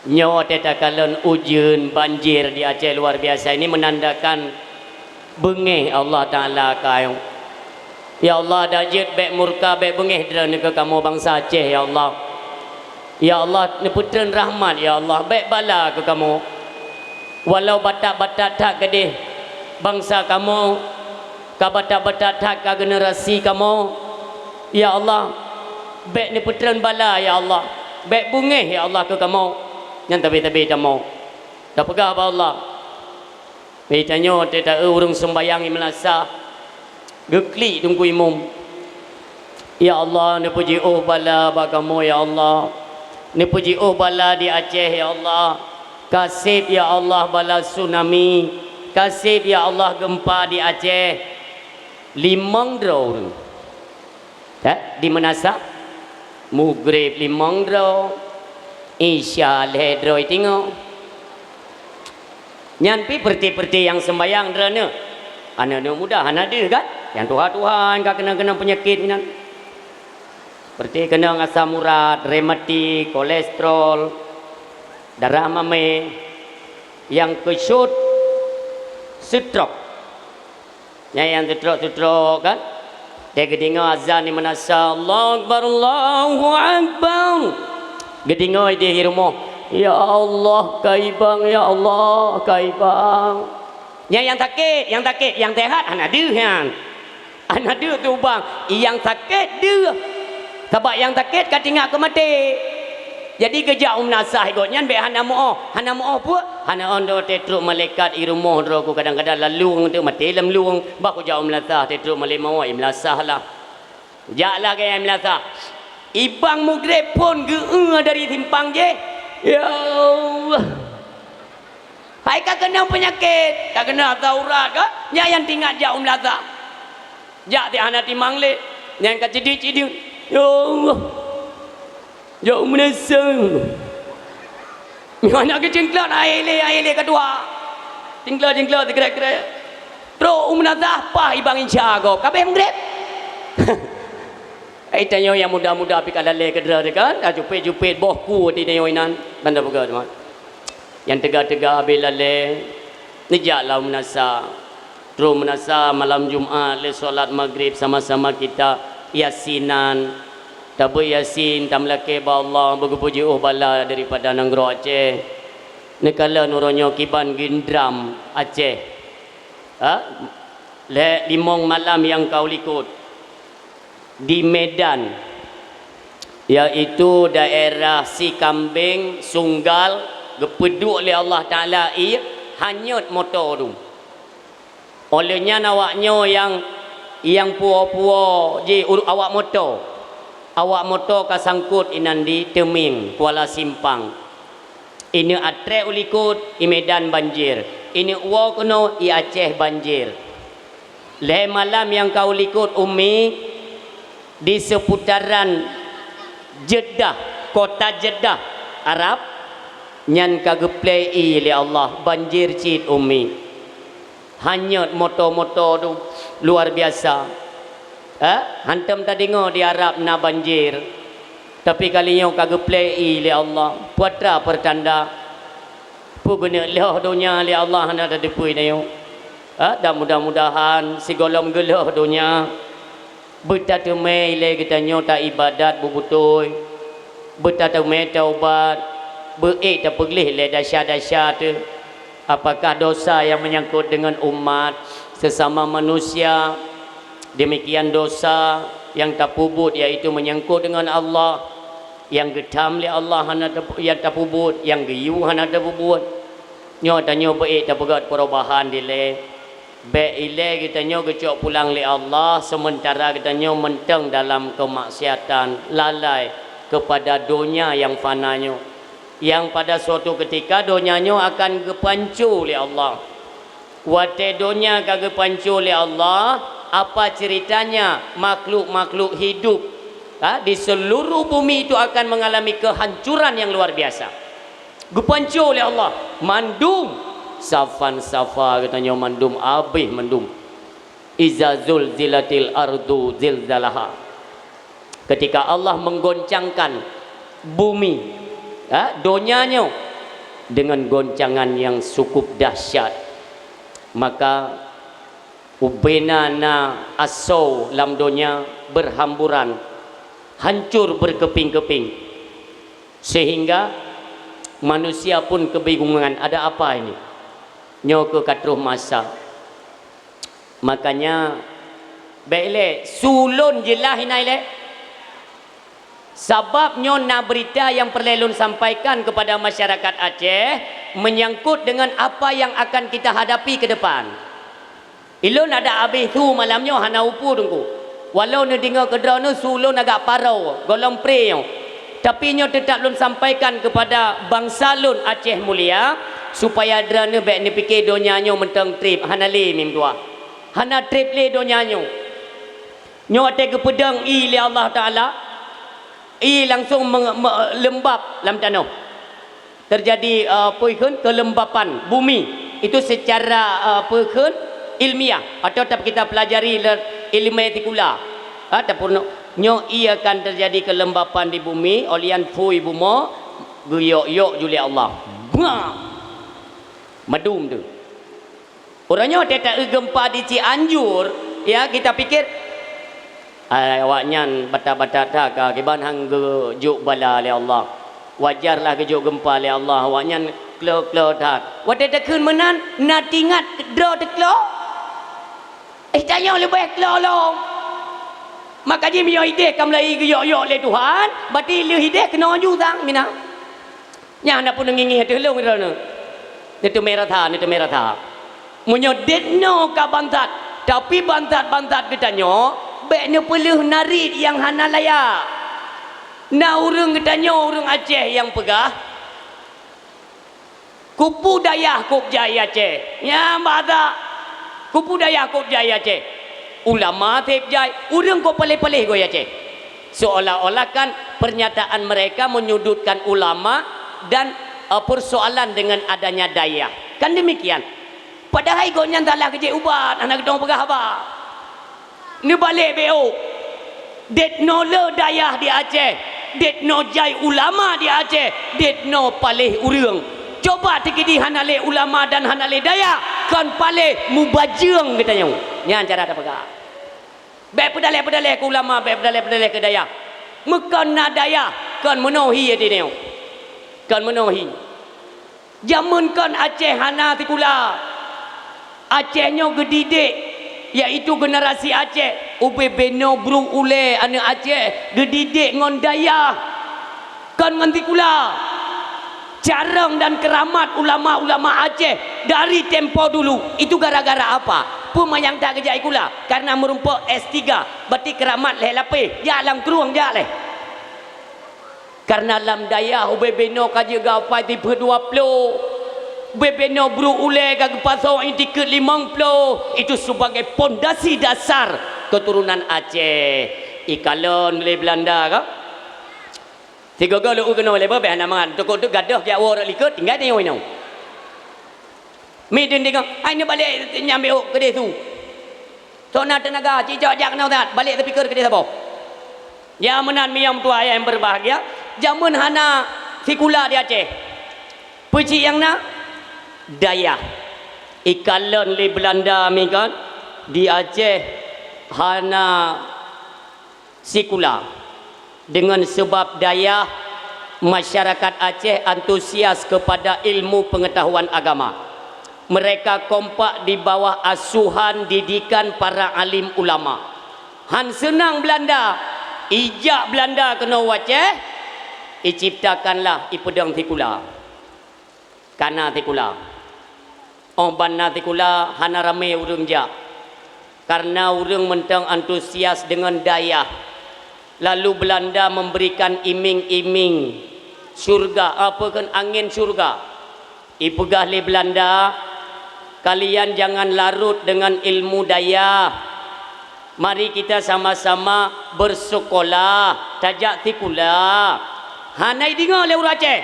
Nyoe watée takalon ujeuen banjir di Aceh luar biasa ini menandakan beungéh Allah Taala ka ayong. Ya Allah, dak jeuet bék murka, bék beungéh droeneuh keu kamoe bansa Aceh, ya Allah. Ya Allah, neupeutreun rahmat, ya Allah, bék bala keu kamoe. Walau batat-batat that keudeh bansa kamoe, ka batat-batat that ka generasi kamoe, ya Allah, bék neupeutreun bala, ya Allah, bék beungéh, ya Allah, keu kamoe. Nyan tabi-tabi kamoe. Tapeugah bak Allah. Di tanyoe teuta ureuëng seumbayang i meunasah, geuklik teungku imum. Ya Allah, neupeujiôh bala bak kamoe, ya Allah. Neupeujiôh bala di Aceh, ya Allah. Kaseb, ya Allah, bala tsunami. Kaseb, ya Allah, gempa di Aceh. Limong droe ureuëng. Di meunasah, mugreb limong droe, isya lhée droe tingoh. Nyan pih peureuté-peureuté nyang seumbahyang droeneuh. Aneuk-aneuk muda hana deuh kan? Nyang tuha-tuha nyang ka keunong-keunong peunyakét nyan. Peureuté keunong asam urat, rematik, kolesterol, darah mamé, nyang keusut, stroke. Nyan nyang seutrok-seutrok kan? Teuh geudeungoe azan di meunasah, "Allahu Akbar, Allahu Akbar." Geudeungoe di rumoh, "Ya Allah, kaibang, ya Allah, kaibang." Nyan nyang sakét, nyang sakét, nyang seuhat hana deuh nyan. Hana deuh tubang, nyang sakét deuh. Sabab nyang sakét ka tingak keu maté. Jadi geujak u meunasah gobnyan bék hana meu'oh. Hana meu'oh peue? Hana 'oh droe teuh trok malaikat i rumoh droe ku kadang-kadang lam lueng teuk maté lam lueng. Bah kujak u meunasah teuh trok malaikat mawöt i meunasah lah. Jaklah gaya i meunasah. Ibang mugreb phon geu-eu dari simpang jih. Ya Allah. Hai ka keunong peunyakét, ka keunong asam urat ka, nyan nyang tingat jak u meunasah. Jak teuh hana timang lé, nyan ka ceudeuk-ceudeuk. Ya Allah. Jak u meunasah. Nyoe na geucingklot akhé lé, akhé lé keudua. Cingklot-cingklot sikrek-krek. Trok u meunasah paih ibang isya gob. Ka abéh mugreb. Ai tanyoe nyang muda-muda pih ka lalé keudroe teuh kan? Ka jupét-jupét boh ku di tanyoe inan. Ban tapeugah teuma. Nyang teuga-teuga abéh lalé, neujaklah u meunasah. Trok meunasah malam Jumat lé solat Maghrib sama-sama kita Yasinan. Tabeuet Yasin, tameulakée bak Allah, beugeupeujiôh bala daripada nanggroe Aceh. Neukalon uroe nyoe kiban geundram Aceh. Ha? Lhée limong malam nyang ka u likot. Di Medan, yaitu daerah Sikambeng, Sunggal, geupeuduek lé Allah Taala ié hanyot moto dum. Óh lheueh nyan awaknyoe nyang, nyang puwoe-puwoe jih uru-, awak moto. Awak moto ka sangkot inan di Teumeng, Kuala Simpang. Ineuk atrek u likot, i Medan banjir. Ineuk woe keunoe, i Aceh banjir. Lhée malam nyang ka u likot Umi di seputaran Jeddah, kota Jeddah, Arab, nyan ka geuplée ié lé Allah, banjir cit Umi. Hanyot moto-moto tu luar biasa. Eh, hantom tadeungoe di Arab na banjir. Tapi kali nyoe ka geuplée ié lé Allah. Peue atra peurtanda? Peue geuneuk lheueh donya lé Allah hana tateupeue tanyoe. Ha, dan mudah-mudahan sigohlom geulheueh donya, beutateumé ilée geutanyoe taibadat beubeutôi, beutateumé taubat, beuék tapeugleh lé desya-desya teuh. Apakah dosa nyang meunyangkot deungon umat sesama manusia, demikian dosa nyang tapeubuet, yaitu meunyangkot deungon Allah, nyang geutham lé Allah hana teup-, nyang tapeubuet, nyang geuyue hana tapeubuet. Nyoe tanyoe beuék tapeugét perubahan dilée. Bék ilée geutanyoe geucok pulang lé Allah, seumeuntara geutanyoe mantong dalam keumaksiatan, lalai keupada donya nyang fana nyoe, nyang pada suatu keutika donya nyoe akan geupanco lé Allah. Watée donya ka geupanco lé Allah, apa ceuritanya makhluk-makhluk hidup, ha, di seuluruh bumi itu akan mengalami kehancuran yang luar biasa. Geupanco lé Allah mandum, safan-safa geutanyoe mandum abéh mandum. Iza zulzilatil ardu zilzalaha. Ketika Allah menggoncangkan bumi, ha, donya nyoe dengan goncangan yang cukup dahsyat, maka ubena na asoe lam donya berhamburan, hancur berkeping-keping, sehingga manusia pun kebingungan, "Ada apa ini? Nyoe keuh ka troh masa." Makanya, bék ilée, su lôn jeulaih inan ilée. Sabab nyoe na beurita nyang peureulée lôn sampaikan keupada masyarakat Aceh menyangkut dengan apa yang akan kita hadapi ke depan. Ilôn adak abéh su malam nyoe hana upu teungku. Walau neudeungoe keudroe neuh su lôn agak paroe, gohlom pré nyoe. Tapi nyoe teutab lôn sampaikan keupada bansa lôn Aceh mulia, supaya droeneuh bék neupike donya nyoe mantong treb, hana lé mim dua. Hana treb lé donya nyoe. Nyoe watée geupeudong ié lé Allah Taala, ié langsong me-, me-, leumbab lam tanoh. Teujadi, eh, peue kheun, keuleumbaban bumi. Itu secara, eh, apa kheun, ilmiah atau tap-, kita pelajari le ilmu sikula. Ha, tapeurunoe, nyoe ie akan terjadi kelembapan di bumi, olian phui bumoe, geuyok-yok ju lé Allah. Bang! Madum tu. Uroe nyoe teuta eu gempa di Cianjur, ya, kita pikir, "Ai, awaknyan batat-batat that ka, kiban han geujok bala lé Allah. Wajarlah geujok gempa lé Allah, awaknyan klo-klo that." Watée takheun meunan, na tingat droe teuklo? Eh, tanyoe leubeh klo lom. Maka jih meunyoe ideh ka mulai geuyok-yok lé Tuhan, berarti lheueh ideh keunoe ju sang mina. Nyan hana pun ngieng-ngieng ateueh lôn droeneuh. Neuteumé rasa, neuteumé rasa. Meunyoe deungoe ka bansat, tapi bansat-bansat geutanyoe bék neupeuleueh narit nyang hana layak. Na ureuëng geutanyoe, ureuëng Aceh nyang peugah, "Kupu dayah kop jai Aceh." Nyan bahasa, "Kupu dayah kop jai Aceh." Ulama seb jai, ureuëng kok paléh-paléh goi Aceh. Seolah-olah kan pernyataan mereka menyudutkan ulama dan, eh, persoalan dengan adanya dayah. Kan demikian. Padahai gobnyan salah keu jeuet ubat, hana geutong peugah haba. Neubalek beu. Deungoe le dayah di Aceh, deungoe jai ulama di Aceh, deungoe paléh ureuëng. Coba tikidi hana lé ulama dan hana lé dayah, kon paléh mubajeueng geutanyoe. Nyan cara tapeugah. Bék peudaleh-peudaleh keu ulama, bék peudaleh-peudaleh keu dayah. Meukon na dayah, kon meunoe hi ateueh nyoe. Kon meunoe hi. Jameun kon Aceh hana sikula. Aceh nyoe geudidik, yaitu generasi Aceh, ubé beno brok ulée aneuëk Aceh geudidik ngon dayah. Kon ngon sikula. Carông dan keuramat ulama-ulama Aceh dari tempo dulu, itu gara-gara apa? Peue manyang that geujak sikula? Karena meurumpok S tiga, berarti keuramat lhée lapéh. Jak lam krueng, jak lé. Karena lam dayah ubé beno ka jeuet geuhafai sifeuet dua ploh, ubé beno brok ulée ka geupasong itikeuet limong ploh, itu sebagai pondasi dasar keturunan Aceh. Ikalon lé Belanda ka. Sigoe-goe lôn keunoe lé beubaih hana mangat, teuka teuk gadôh jak woe rot likot, tinggai tanyoe inoe. Mi deungon, "Hai neubalek nyan beu keudeh su. Sok na teunaga, cicok jak keunoe that, balek speaker keudeh saboh." Ya meunan miyueb tuha nyang berbahagia, jameun hana sikula di Aceh. Peue cit nyang na? Dayah. Ikalon lé Belanda mi kan, di Aceh hana sikula. Dengan sebab dayah, masyarakat Aceh antusias kepada ilmu pengetahuan agama. Mereka kompak di bawah asuhan didikan para alim ulama. Han seunang Belanda, ijak Belanda keunoe u Aceh, iciptakanlah, ipeudong sikula. Kana sikula. Óh ban na sikula hana ramé ureuëng jak, karena ureuëng mantong antusias deungon dayah. Lalu Belanda memberikan iming-iming syurga, apa kan, angén syurga. Ipeugah lé Belanda, "Kalian jangan larut dengan ilmu dayah. Mari kita sama-sama bersekolah, tajak sikula." Hana ideungoe lé ureuëng Aceh.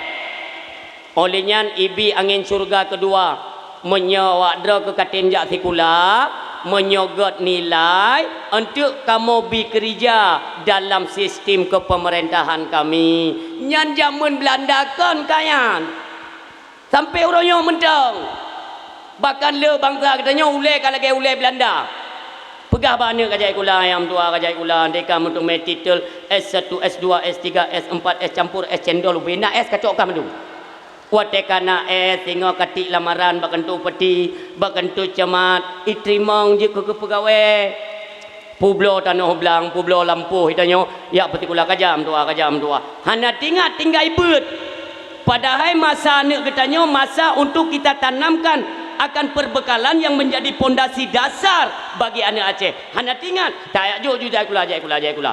Óh lheueh nyan ibi angén syurga keudua, "Meunyoe awak droe keukaten jak sikula, meunyoe gét nilai, eunteuk kamoe bi keurija dalam sistem keupeumeurintahan kami." Nyan jameun Belanda kon ka nyan. Sampoe uroe nyoe mantong. Bahkan le bansa geutanyoe ulée ka lagée ulée Belanda. Peugah bak aneuëk kajak sikula, nyang tuha kajak sikula, deka meuteumé titel S satu, S dua, S tiga, S empat, S campur, S cendol, ubé na S kacok kah mandum. Watée ka na S, singoh katiek lamaran bak keuntui upeti, bak keuntui camat, iteurimong jeuet keu keupeugawée. Peubloe tanoh blang, peubloe lampôh geutanyoe, jak peusikula kajam tuha, kajam tuha. Hana tingat tinggai beuet. Padahai masa aneuëk geutanyoe masa untuk kita tanamkan akan perbekalan yang menjadi pondasi dasar bagi aneuëk Aceh. Hana tingat, tajak jok ju jak sikula, jak sikula, jak sikula.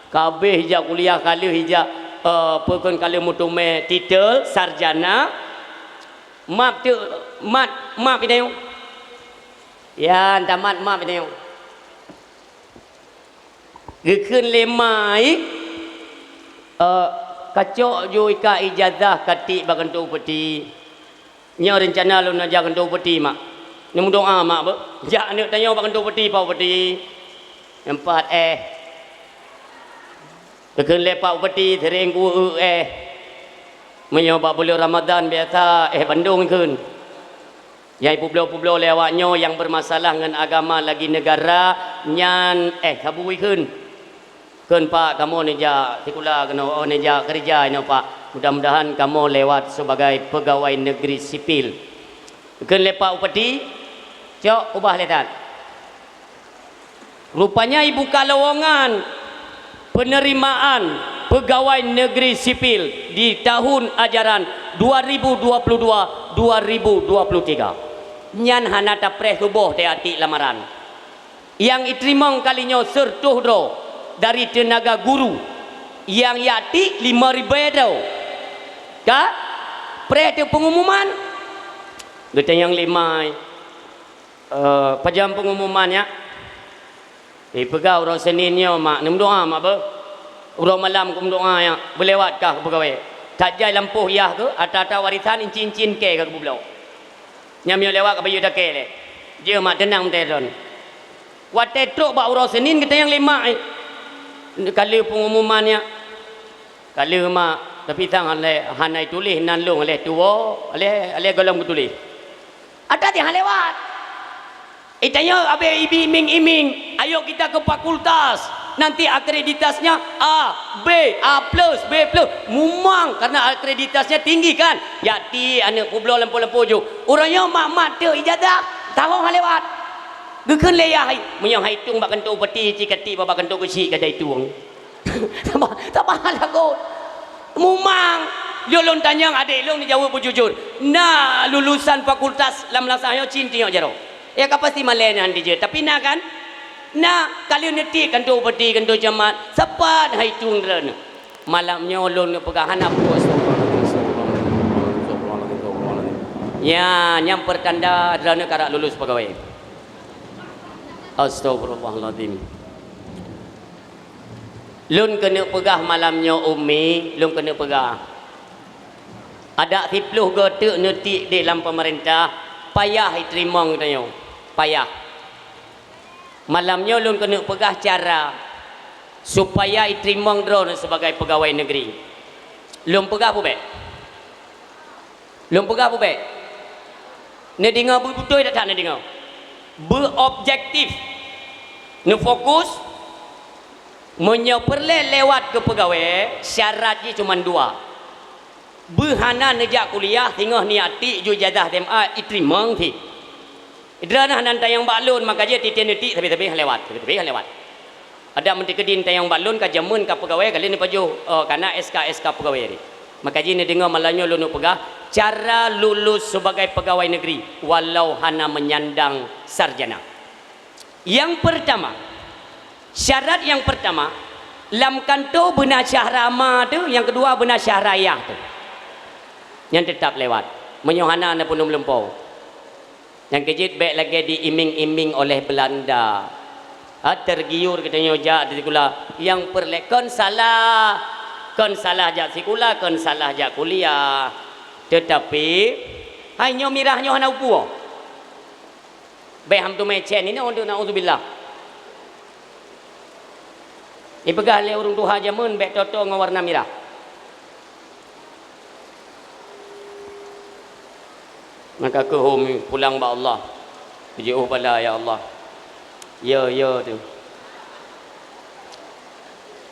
Kabeh jak kuliah ka lheueh ijak, eh, peukon ka lheueh meuteumé titel sarjana. Mab teuk, mat, mab geutanyoe. Ya, tamat mab geutanyoe. Geukheun lé ma jih, eh, kacok ju ika ijazah katiek bak keuntui upeti. Nyoe reuncana lôn neujak keuneuk upeuti, mak. Neumeudoa, mak, beuh. Jak aneuk tanyoe bak keuneuk upeuti, Pak Upeuti. Empat eh. Geukheun lé Pak Upeuti, sering ku eu eh. Meunyoe bak buleuen Ramadhan biasa eh bandong kheun. Nyang ipubloe-publoe lé awak nyoe nyang bermasalah ngon agama lagi negara nyan eh sabu kheun. Kheun, Pak, kamoe neujak sikula keunoe, oh, neujak keureuja inoe, Pak. Mudah-mudahan kamoe lewat sebagai pegawai negeri sipil. Kheun lé Pak Upeuti, cok ubah lé that. Rupanya ibuka lowongan penerimaan pegawai negeri sipil di tahun ajaran dua ribu dua puluh dua, dua ribu dua puluh tiga. Nyan hana tapreh tuboh teuatik lamaran. Nyang iteurimong kali nyoe siratoh droe dari teunaga guru, nyang jak tik lima ribèe droe. Ka preh teuh pengumuman, geutanyong lé mai, "Eh, pajan pengumuman nyan?" Ipeugah, "Uroe Senin nyoe, mak, neumeudoa, mak, beuh. Uroe malam keu meudoa nyan, beulewat kah keu peugawée. That jai lampôh yah keuh, ata-ata warisan, incin-incin kèe ka geubloe." Nyan meunyoe lewat ka bayeue dakée lé. Jeuet mak teunang meuteudon. Watée trok bak uroe Senin geutanyong lé mak, eh, ka lheueh pengumuman nyan. Ka lheueh mak, tapi sang lé hana ituléh nan lôn lé tuwoe, lé, lé gohlom geutuléh. Ata teuh han lewat. Itanyoe abéh ibi iming-iming, ayo kita ke fakultas. Nanti akreditasnya A, B, A plus, B plus. Mumang karena akreditasnya tinggi kan? Yati aneuk peubloe lampôh-lampôh ju. Uroe nyoe mak-mak teuk ijazah, tahun han lewat. Geukheun lé yah, meunyoe hai tueng bak kantô upeuti, ci kati bak kantô geuchik ka jai tueng. Saban, saban lagot. Mumang. Lôn, lôn tanyong adék lôn neujaweueb beujujur. Na lulusan fakultas lam lasah nyoe cit nyoe jaroe. Ya ka pasti malée nyan dijeuet. Tapi na kan? Na, ka lheueh neutiek kantô upeuti, kantô camat. Sapat hai tueng droeneuh. Malam nyoe lôn neupeugah hana peue. Ya, nyang peurtanda droeneuh karap lulus peugawée. Astagfirullahalazim. Lôn keuneuk peugah malam nyoe, Umi, lôn keuneuk peugah. Adak siplôh goe teuk neutiek di lam peumeurintah, payah iteurimong tanyoe. Payah. Malam nyoe lôn keuneuk peugah cara supaya iteurimong droeneuh sibagai peugawée negeri. Lôn peugah peue bék? Lôn peugah peue bék? Neudeungoe beubeutôi that-that neudeungoe. Beuobjektif. Neufokus. Meunyoe peureulée lewat keu peugawée, syarat jih cuma dua. Beuhana neujak kuliah singoh niat tik ju ijazah S M A iteurimong cit. Droeneuh nan tanyong bak lôn, maka jih titén neutiek sabe-sabe han lewat, sabe-sabe han lewat. Adak meutikeudin tanyong bak lôn ka jameun ka peugawée ka lheueh neupajoh, oh, kana S K, S K peugawée tadi. Maka jih neudeungoe malam nyoe lôn peugah cara lulus sebagai pegawai negeri walau hana menyandang sarjana. Yang pertama, syarat yang pertama, lam kantô beuna syahra ma teuh, yang kedua beuna syahra yah teuh. Nyan teutap lewat. Meunyoe hana na peunuem lumpo. Nyang keujeuet bék lagée diiming-iming oleh Belanda. Ha, tergiur geutanyoe jak di sikula. Nyang peureulée kon salah, kon salah jak sikula, kon salah jak kuliah. Teutapi, hai nyoe mirah nyoe hana upu. Bék ham teumé cen inoe untuk naudzubillah. Ipeugah lé ureuëng tuha jameun bék toto ngon warna mirah. Maka keuh Umi pulang bak Allah. Jiôh bala, ya Allah. Ya, ya tu.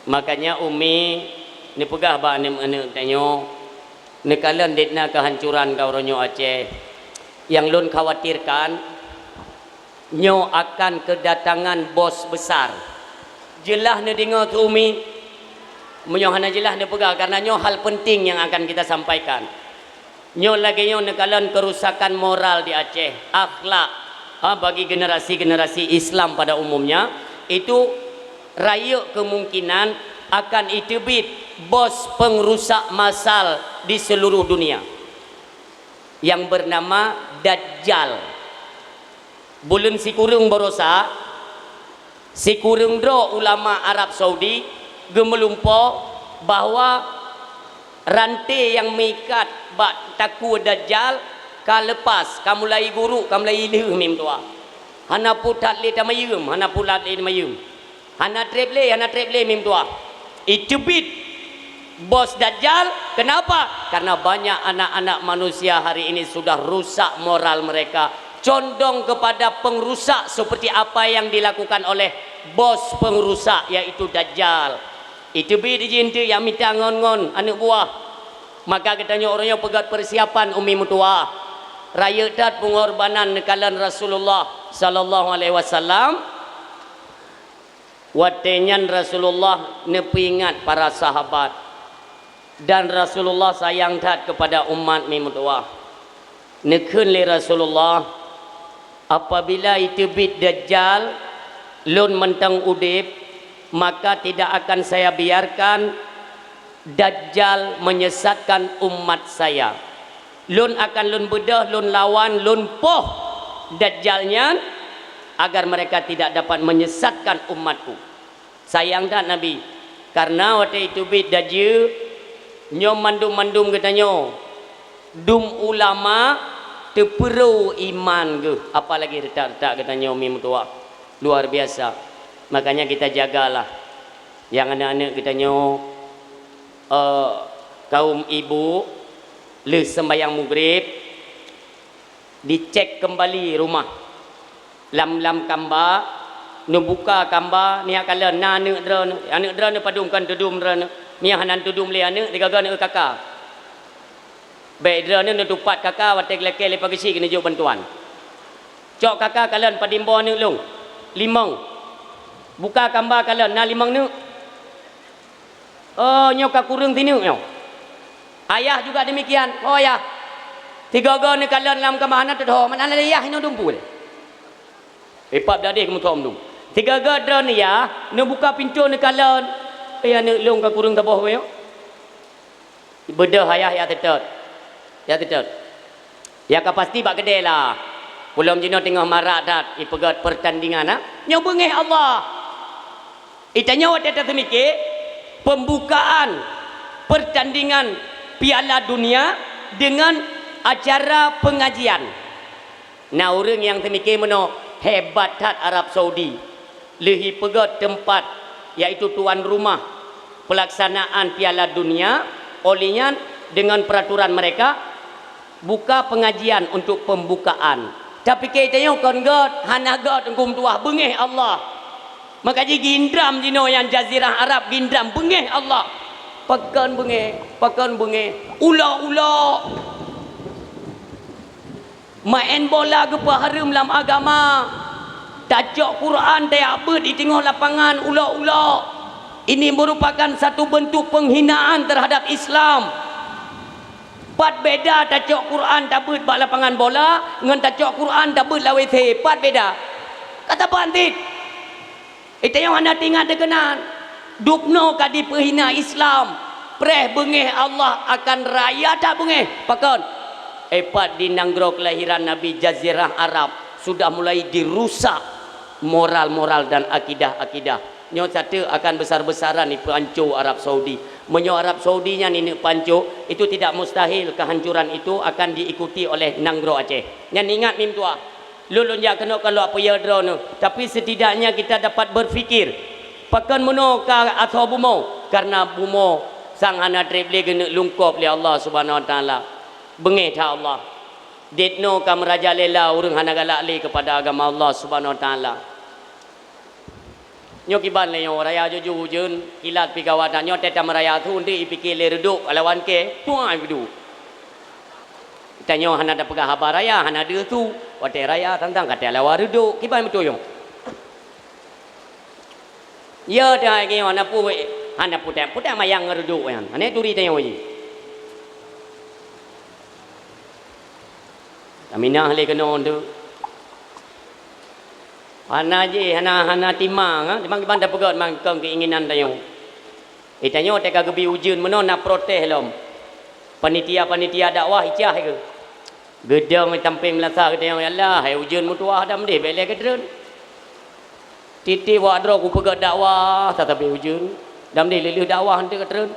Makanya Umi neupeugah bak aneuk-aneuk tanyoe, neukalon dit na keuhancuran ka uroe nyoe Aceh. Nyang lôn khawatirkan, nyoe akan keudatangan bos besar. Jeulaih neudeungoe keu Umi? Meunyoe hana jeulaih neupeugah, karena nyoe hal penting yang akan kita sampaikan. Nyoe lagée nyoe neukalon kerusakan moral di Aceh, akhlak, ha, bagi generasi-generasi Islam pada umumnya, itu rayeuk kemungkinan akan iteubiet bos pengrusak masal di seluruh dunia yang bernama Dajjal. Buleuen sikureueng baroesa, sikureueng droe ulama Arab Saudi geumeulumpo bahwa ranté nyang meuikat bak takue Dajjal Ka leupas, ka mulai guruk, ka mulai lheueh mi meutuah. Hana puthat lé tamayeuem, hana puthat lé tamayeuem. Hana treb lé, hana treb lé mi meutuah. Iteubiet bos Dajjal. Kenapa? Karena banyak anak-anak manusia hari ini sudah rusak moral mereka, condong kepada pengrusak seperti apa yang dilakukan oleh bos pengrusak, yaitu Dajjal. Iteubiet jih eunteuk nyang mita ngon-ngon aneuk buah. Maka geutanyoe uroe nyoe peugöt peusiapan u mi meutuah. Rayeuk that peungorbanan neukalon Rasulullah sallallahu alaihi wasallam. Watée nyan Rasulullah neupeuingat para sahabat, dan Rasulullah sayang that keupada umat mi meutuah. Neukheun lé Rasulullah, "Apabila iteubiet Dajjal, lôn mantong udeb, maka tidak akan saya biarkan Dajjal menyesatkan umat saya. Lôn akan lôn beudôh, lôn lawan, lôn poh Dajjal nyan, agar mereka tidak dapat menyesatkan umatku." Sayang that Nabi, karena watée iteubiet Dajjal, nyoe mandum-mandum geutanyoe, dum ulama teupeuro iman geuh, apalagi reutak-reutak geutanyoe mi meutuah. Luar biasa. Makanya kita jagalah nyang aneuk-aneuk geutanyoe, eh, kaum ibu, lheueh sembahyang Maghrib, dicek kembali rumah. Lam, lam kamba, neubuka kamba, nyak kalon na aneuk droeneuh, aneuk droeneuh padum kon teudum droeneuh. Meunyo hana teudum lé aneuk, digaga aneuk kaka. Bék droeneuh neutupat kaka watée geulakée lé pageusi keuneuk jok bantuan. Cok kaka kalon padum boh aneuk lôn. Limong. Buka kamba kalon na limong neuk. Oh, nyoe ka kureueng sineuk nyoe. Ayah juga demikian. Oh, ayah. Tiga-tiga neukalon lam kama hana teudho, mana lé yah inoe dumpu lé. Ipap dadeh keumeusom dum. Tiga-tiga droeneuh yah, neubuka pintoe neukalon. Eh, aneuk lôn ka kureueng saboh nyoe. Beudôh ayah ya teutôt. Ya teutôt. Ya ka pasti bak keudè lah. Peulom jinoe teungoh marak that ipeugöt peurtandingan, ha? Nyoe beungéh Allah. Itanyoe watée taseumike pembukaan pertandingan Piala Dunia dengan acara pengajian. Na ureuëng nyang seumike meunoe, hebat that Arab Saudi. Lheueh ipeugöt teumpat, yaitu tuan rumah pelaksanaan Piala Dunia, oleh nyan dengan peraturan mereka, buka pengajian untuk pembukaan. Tapike tanyoe kon göt, hana göt Teungku meutuah, beungéh Allah. Maka jih gindram jinoe nyang Jazirah Arab gindram beungéh Allah. Pakon beungéh, pakon beungéh. Ulok-ulok. Maén bola geupeuhareuem lam agama. Tacok Quran tajak beuet di teungoh lapangan ulok-ulok. Ini merupakan satu bentuk penghinaan terhadap Islam. Pat beda tacok Quran tabeuet bak lapangan bola ngon tacok Quran tabeuet lam W C? Pat beda? Kata bantit. Itanyoe hana teuingat deukeunan. Dubnoe ka dipeuhina Islam. Preh beungéh Allah akan raya that beungéh. Pakon? Epat di nanggroe keulahiran Nabi, Jazirah Arab, sudah mulai dirusak moral-moral dan akidah-akidah. Nyoe sateue akan besar-besaran ipeuanco Arab Saudi. Meunyoe Arab Saudi nyan ineuk peuanco, itu tidak mustahil kehancuran itu akan diikuti oleh nanggroe Aceh. Nyan ingat mim tuah. Lôn, lôn jak keunoe kon lôn peuyeuet droeneuh, tapi setidaknya kita dapat berpikir, pakon meunoe ka asoe bumoe? Karena bumoe sang hana treb lé geuneuk lungkôb lé Allah Subhanahu Wa Taala. Beungéh that Allah. Dit noe ka meurajalela ureuëng hana galak lé keupada agama Allah Subhanahu Wa Taala. Nyoe kiban lé nyoe raya juju ujeuen, kilat pih gawat, nyoe teuh tameuraya su, eunteuk ipike lé reudok lawan kée, tuai beudu. Tanyoe hana tapeugah haba raya, hana deuh su, watée raya tantang ka teuh lawan reudok, kiban beutôi nyoe. Ya teuh nyoe hana pu-, hana puténg-puténg mayang ngon reudok nyan, hana turi tanyoe jih. Taminah lé keunoe tu. Hana jih, hana, hana timang, ha? Timang kiban tapeugét mantong keinginan tanyoe. Eh, tanyoe teuka geubi ujeuen meunoe na protes lom. Panitia-panitia dakwah icah keu. Geudong tampéng meulasa geutanyoe, "Ya Allah, hai ujeuen meutuah dam deh, bék lé geutreun." Tieb-tieb wak droe kupeugét dakwah, tatabi ujeuen. Dam deh lheueh dakwah eunteuk geutreun.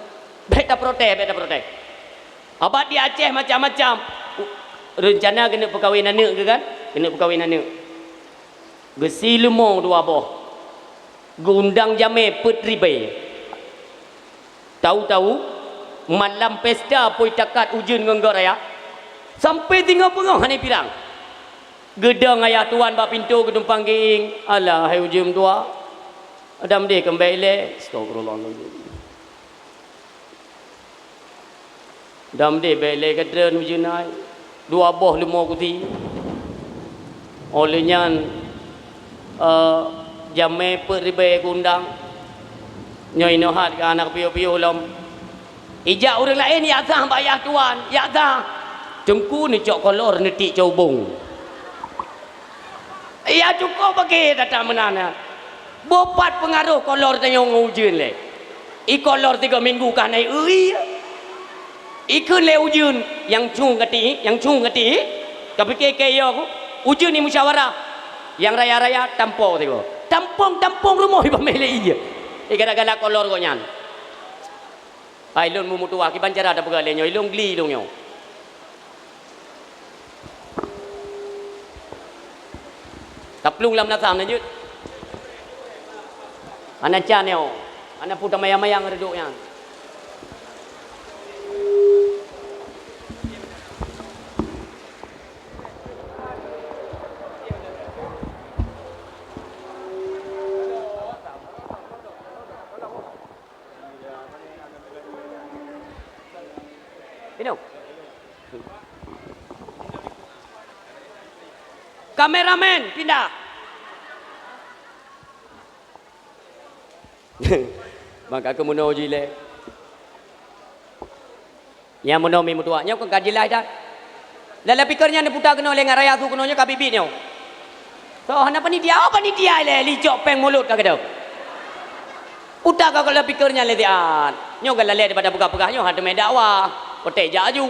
Bék taprotes, bék taprotes. Abat di Aceh macam-macam. U-, Reuncana keuneuk peukawen aneuk geuh kan? Keuneuk peukawen aneuk. Geusi leumo dua boh. Geuundang jamé peuet ribée. Tahu-tahu, malam pesta poi takat ujeuen ngon gob raya. Sampoe singoh beungoh hana pirang. Geudong ayah tuan bak pintoe geutumpang gieng. "Alah, hai ujeuen meutuah. Adam deh keumbali lé." Astagfirullahalazim. Dam deh bék lé keudroe ujeuen hai, dua boh leumo kusi. Óh lheueh nyan, eh, jamé peuet ribée geuundang. Nyoe inoe hat keu aneuk piôh-piôh lom. Ijak ureuëng laén jak sah bak ayah tuan, jak sah. Teungku neucok kolor neutiek cobong. Ya cukôp bagi that-that meunan nyan. Boh pat peungaroh kolor tanyoe ngon ujeuen lé. I kolor tiga minggu ka na ié. Ikheun lé ujeuen, nyang cu ngon tiek, nyang cu ngon tiek. Ka pike keu yo ku, ujeuen ni musyawarah. Nyang raya-raya tampo tiga. Tampong-tampong rumoh iba mé lé ié. I galak-galak kolor gobnyan. Hai lôn meumeutuwah, kiban cara tapeugah lé nyoe, ilôn gli ilôn nyoe. Taplueng lam lasam na jeuet. Hana can nyoe. Hana peue tamayang-mayang reudok nyan. Inoe. Kameramen, pindah. Maka keu meunoe jih lé. Nyang meunoe mi meutuwah, nyoe kon ka jeulaih that. Lam, lam pikeue nyan neuputa keunoe lé ngon raya su keunoe nyoe ka biet-biet nyoe. Soe hana panitia, oh panitia ilée licok péng mulot ka keudeuh. Puta ka lam pikeue nyan lé siat. Nyoe ka lalée daripada peugah-peugah nyoe hana teumé dakwah. Kote jak aju.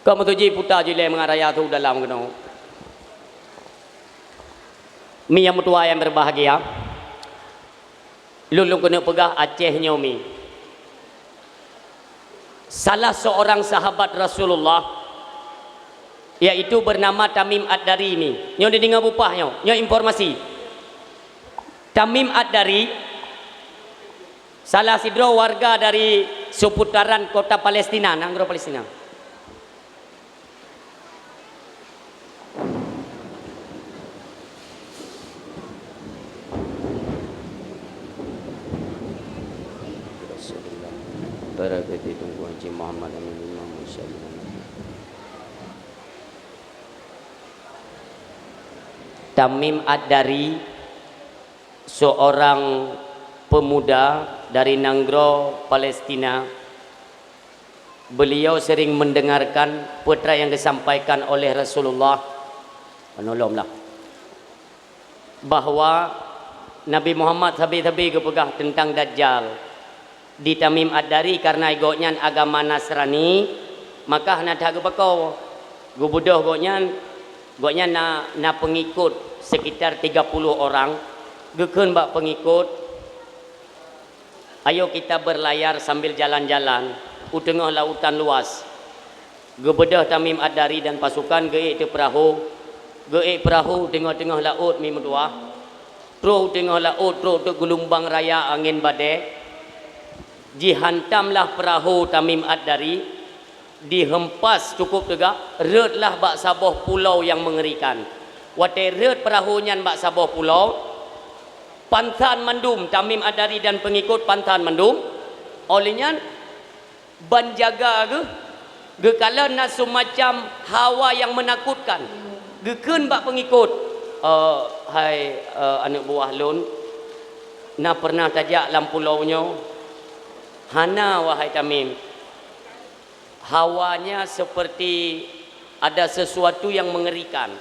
Ka meutuji puta jih lé mangat raya su dalam keunoe. Mi nyang meutuwah nyang berbahagia, lôn lôn keuneuk peugah Aceh nyoe mi. Salah seorang sahabat Rasulullah, yaitu bernama Tamim Ad-Dari ni. Nyoe dideungoe bupah nyoe, nyoe informasi. Tamim Ad-Dari, salah sidroe warga dari seputaran kota Palestina, nanggroe Palestina. Barakati Teungku Haji Muhammad Amin Imam Musyadi. Tamim Ad-Dari, seorang pemuda dari nanggroe Palestina. Beliau sering mendengarkan peue nyang disampaikan oleh Rasulullah, menolonglah, bahwa Nabi Muhammad sabe-sabe geupeugah teuntang Dajjal. Di Tamim Ad-Dari, karena gobnyan agama Nasrani, maka hana that geupakoe. Geubeudôh gobnyan, gobnyan na, na peungikot sekitar tiga puluh orang. Geukheun bak peungikot, "Ayo kita berlayar sambil jalan-jalan u teungoh lautan luas." Geubeudôh Tamim Ad-Dari dan pasukan geuék teuh peurahô, geuék peurahô teungoh-teungoh laôt mi meutuwah, troh u teungoh laôt trok teuk geulumbang raya angén badée, jihantamlah peurahô Tamim Ad-Dari, dihempas cukôp teuga, rhötlah bak saboh pulo nyang meungerikan. Watée rhöt peurahô nyan bak saboh pulo, pansan mandum, Tamim Ad-Dari dan peungikot pansan mandum. Óh lheueh nyan, ban jaga geuh, geukalon na seumacam hawa nyang meunakutkan. Geukheun bak peungikot, "Eh, hai, eh, aneuk buah lôn, na peureunah tajak lam pulo nyoe?" "Hana, wahai Tamim." Hawanya seperti ada sesuatu yang mengerikan.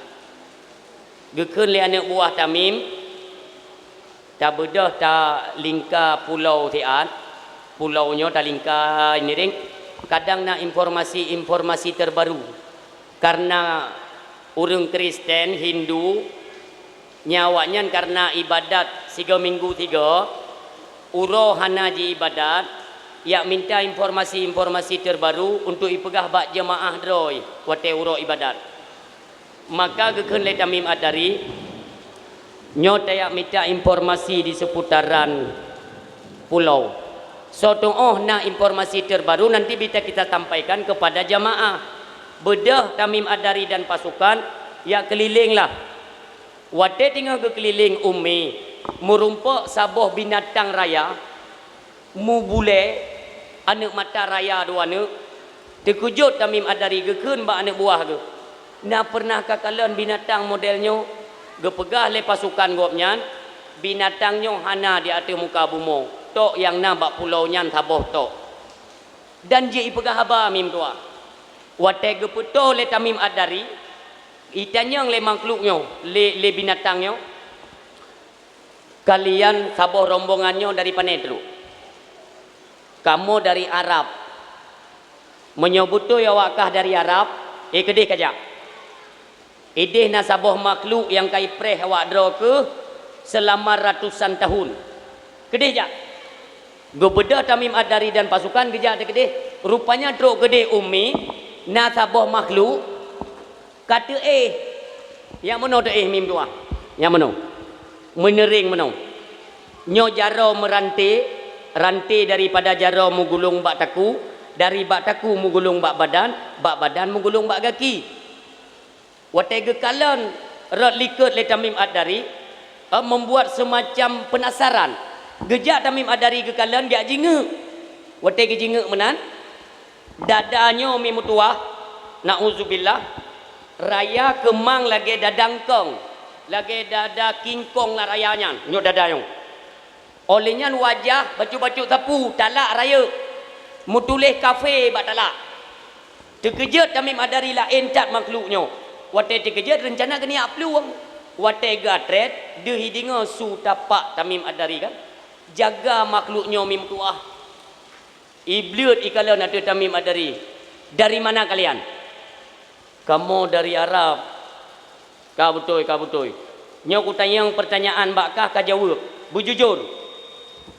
Geukheun lé aneuk buah Tamim, tabeudôh talingka pulo siat, pulo nyoe talingka ngiring, kadang na informasi-informasi terbaru. Karena ureuëng Kristen, Hindu, nyan awaknyan karena ibadat sigoe minggu sigoe, uroe hana jiibadat, Jak minta informasi-informasi terbaru untuk ipeugah bak jeumaáh droe watée uroe ibadat. Maka geukheun lé Tamim Ad-Dari, "Nyoe tajak mita informasi di seputaran pulau. Soe tuoh na informasi terbaru, nanti bisa kita sampaikan kepada jamaah." Beudôh Tamim Ad-Dari dan pasukan, jak keulilinglah. Watée teungoh geukeulileng Ummi, meurumpok saboh binatang raya, mubulée, aneuëk mata raya dua neuk. Teukeujot Tamim Ad-Dari geukheun bak aneuëk buah geuh, "Na peureunah kakalon binatang model nyoe?" Geupeugah lé pasukan gobnyan, "Binatang nyoe hana di ateueh muka bumoe, tok nyang na bak pulo nyan saboh tok." Dan jeuet ipeugah haba, Mi Meutuah. Watée geupeutoe lé Tamim Ad-Dari, itanyong lé makhluk nyoe, lé, lé binatang nyoe, "Kalian saboh rombongan nyoe dari pane trok?" "Kamoe dari Arab." "Meunyoe beutôi awak kah dari Arab, éh, keudeh kajak. Ideh na saboh makhluk nyang ka ipreh awak droe keuh seulama ratusan tahun. Keudeh jak." Geubeudôh Tamim Ad-Dari dan pasukan geujak teukeudeh. Rupanya trok keudeh Ummi, na saboh makhluk ka teuéh. Nyang meunoe teuéh, Mi Meutuah. Nyang meunoe. Meuneuring meunoe. Nyoe jaroe meuranté, ranté daripada jaroe meugulong bak takue, dari bak takue meugulong bak badan, bak badan meugulong bak gaki. Watée geukalon rot likot lé Tamim Ad-Dari, eh, membuat semacam penasaran. Geujak Tamim Ad-Dari geukalon, geujak jingeuk. Watée geujingeuk meunan, dada nyoe, Mi Meutuah, naudzubillah, raya keumang lagée dada eungkong, lagée dada kingkong lah raya nyan, nyoe dada nyoe. Óh lheueh nyan wajah bacut-bacut sapu, talak rayeuk, meutuléh kafé bak talak. Teukeujot Tamim Ad-Dari laén that makhluk nyoe. Watée teukeujot reuncana geuniyak plueng. Watée geuatrét, deuh ideungoe su tapak Tamim Ad-Dari kan. Jaga makhluk nyoe, Mi Meutuah. Ibleuet ikalon ateueh Tamim Ad-Dari. "Dari mana kalian?" "Kamoe dari Arab." "Ka beutôi, ka beutôi. Nyoe kutanyong peurtanyaan bak kah, kajaweueb. Beujujur."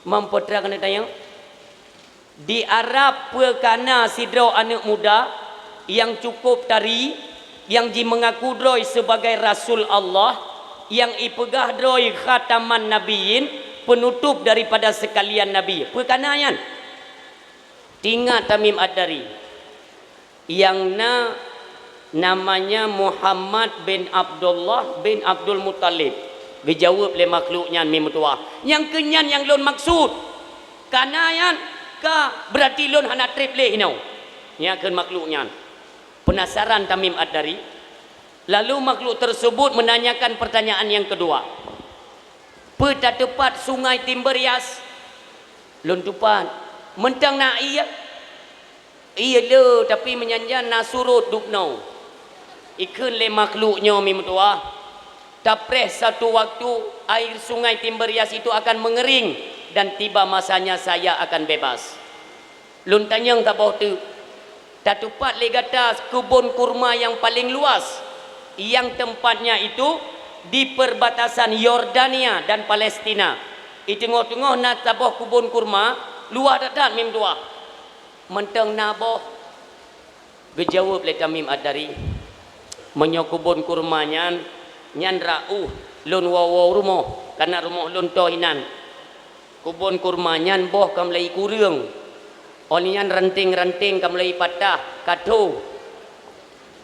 "Mampu trang keuneuk tanyong?" "Di Arab peue ka na sidroe aneuëk muda nyang cukôp tari, nyang jimeungaku droe sibagai rasul Allah, nyang ipeugah droe khataman nabiyyin, peunutôp daripada seukalian nabi. Peue ka na nyan?" Teuingat Tamim Ad-Dari, "Nyang na namanya Muhammad bin Abdullah bin Abdul Muttalib," geujaweueb lé makhluk nyan, Mi Meutuah. "Nyang keuh nyan nyang lôn maksud. Ka na nyan, ka, beurati lôn hana treb lé inoe," nyan kheun makhluk nyan. Peunasaran Tamim Ad-Dari. Lalu makhluk tersebut menanyakan pertanyaan yang kedua, "Peue tateupat Sungai Timberias?" "Lôn teupat." "Mantong na ié?" "Ié le, tapi meunyan-nyan na surot dubnoe." Ikheun lé makhluk nyoe, Mi Meutuah, "Tapreh satu waktu air Sungai Timberias itu akan mengering dan tiba masanya saya akan bebas." "Lôn tanyong saboh teuk, tateupat lé gata keubon kurma nyang paleng luas, nyang tempatnya itu di perbatasan Yordania dan Palestina. Di teungoh-teungoh na saboh keubon kurma, luwah that-that, Mi Meutuah." "Mantong na boh," geujaweueb lé Tamim Ad-Dari. "Meunyoe keubon kurma nyan, nyan rot ueh lôn woe-woe rumoh, kareuna rumoh lôn toe inan. Keubon kurma nyan boh ka mulai kureueng, óh lheueh nyan ranting-ranting ka mulai patah, ka tho."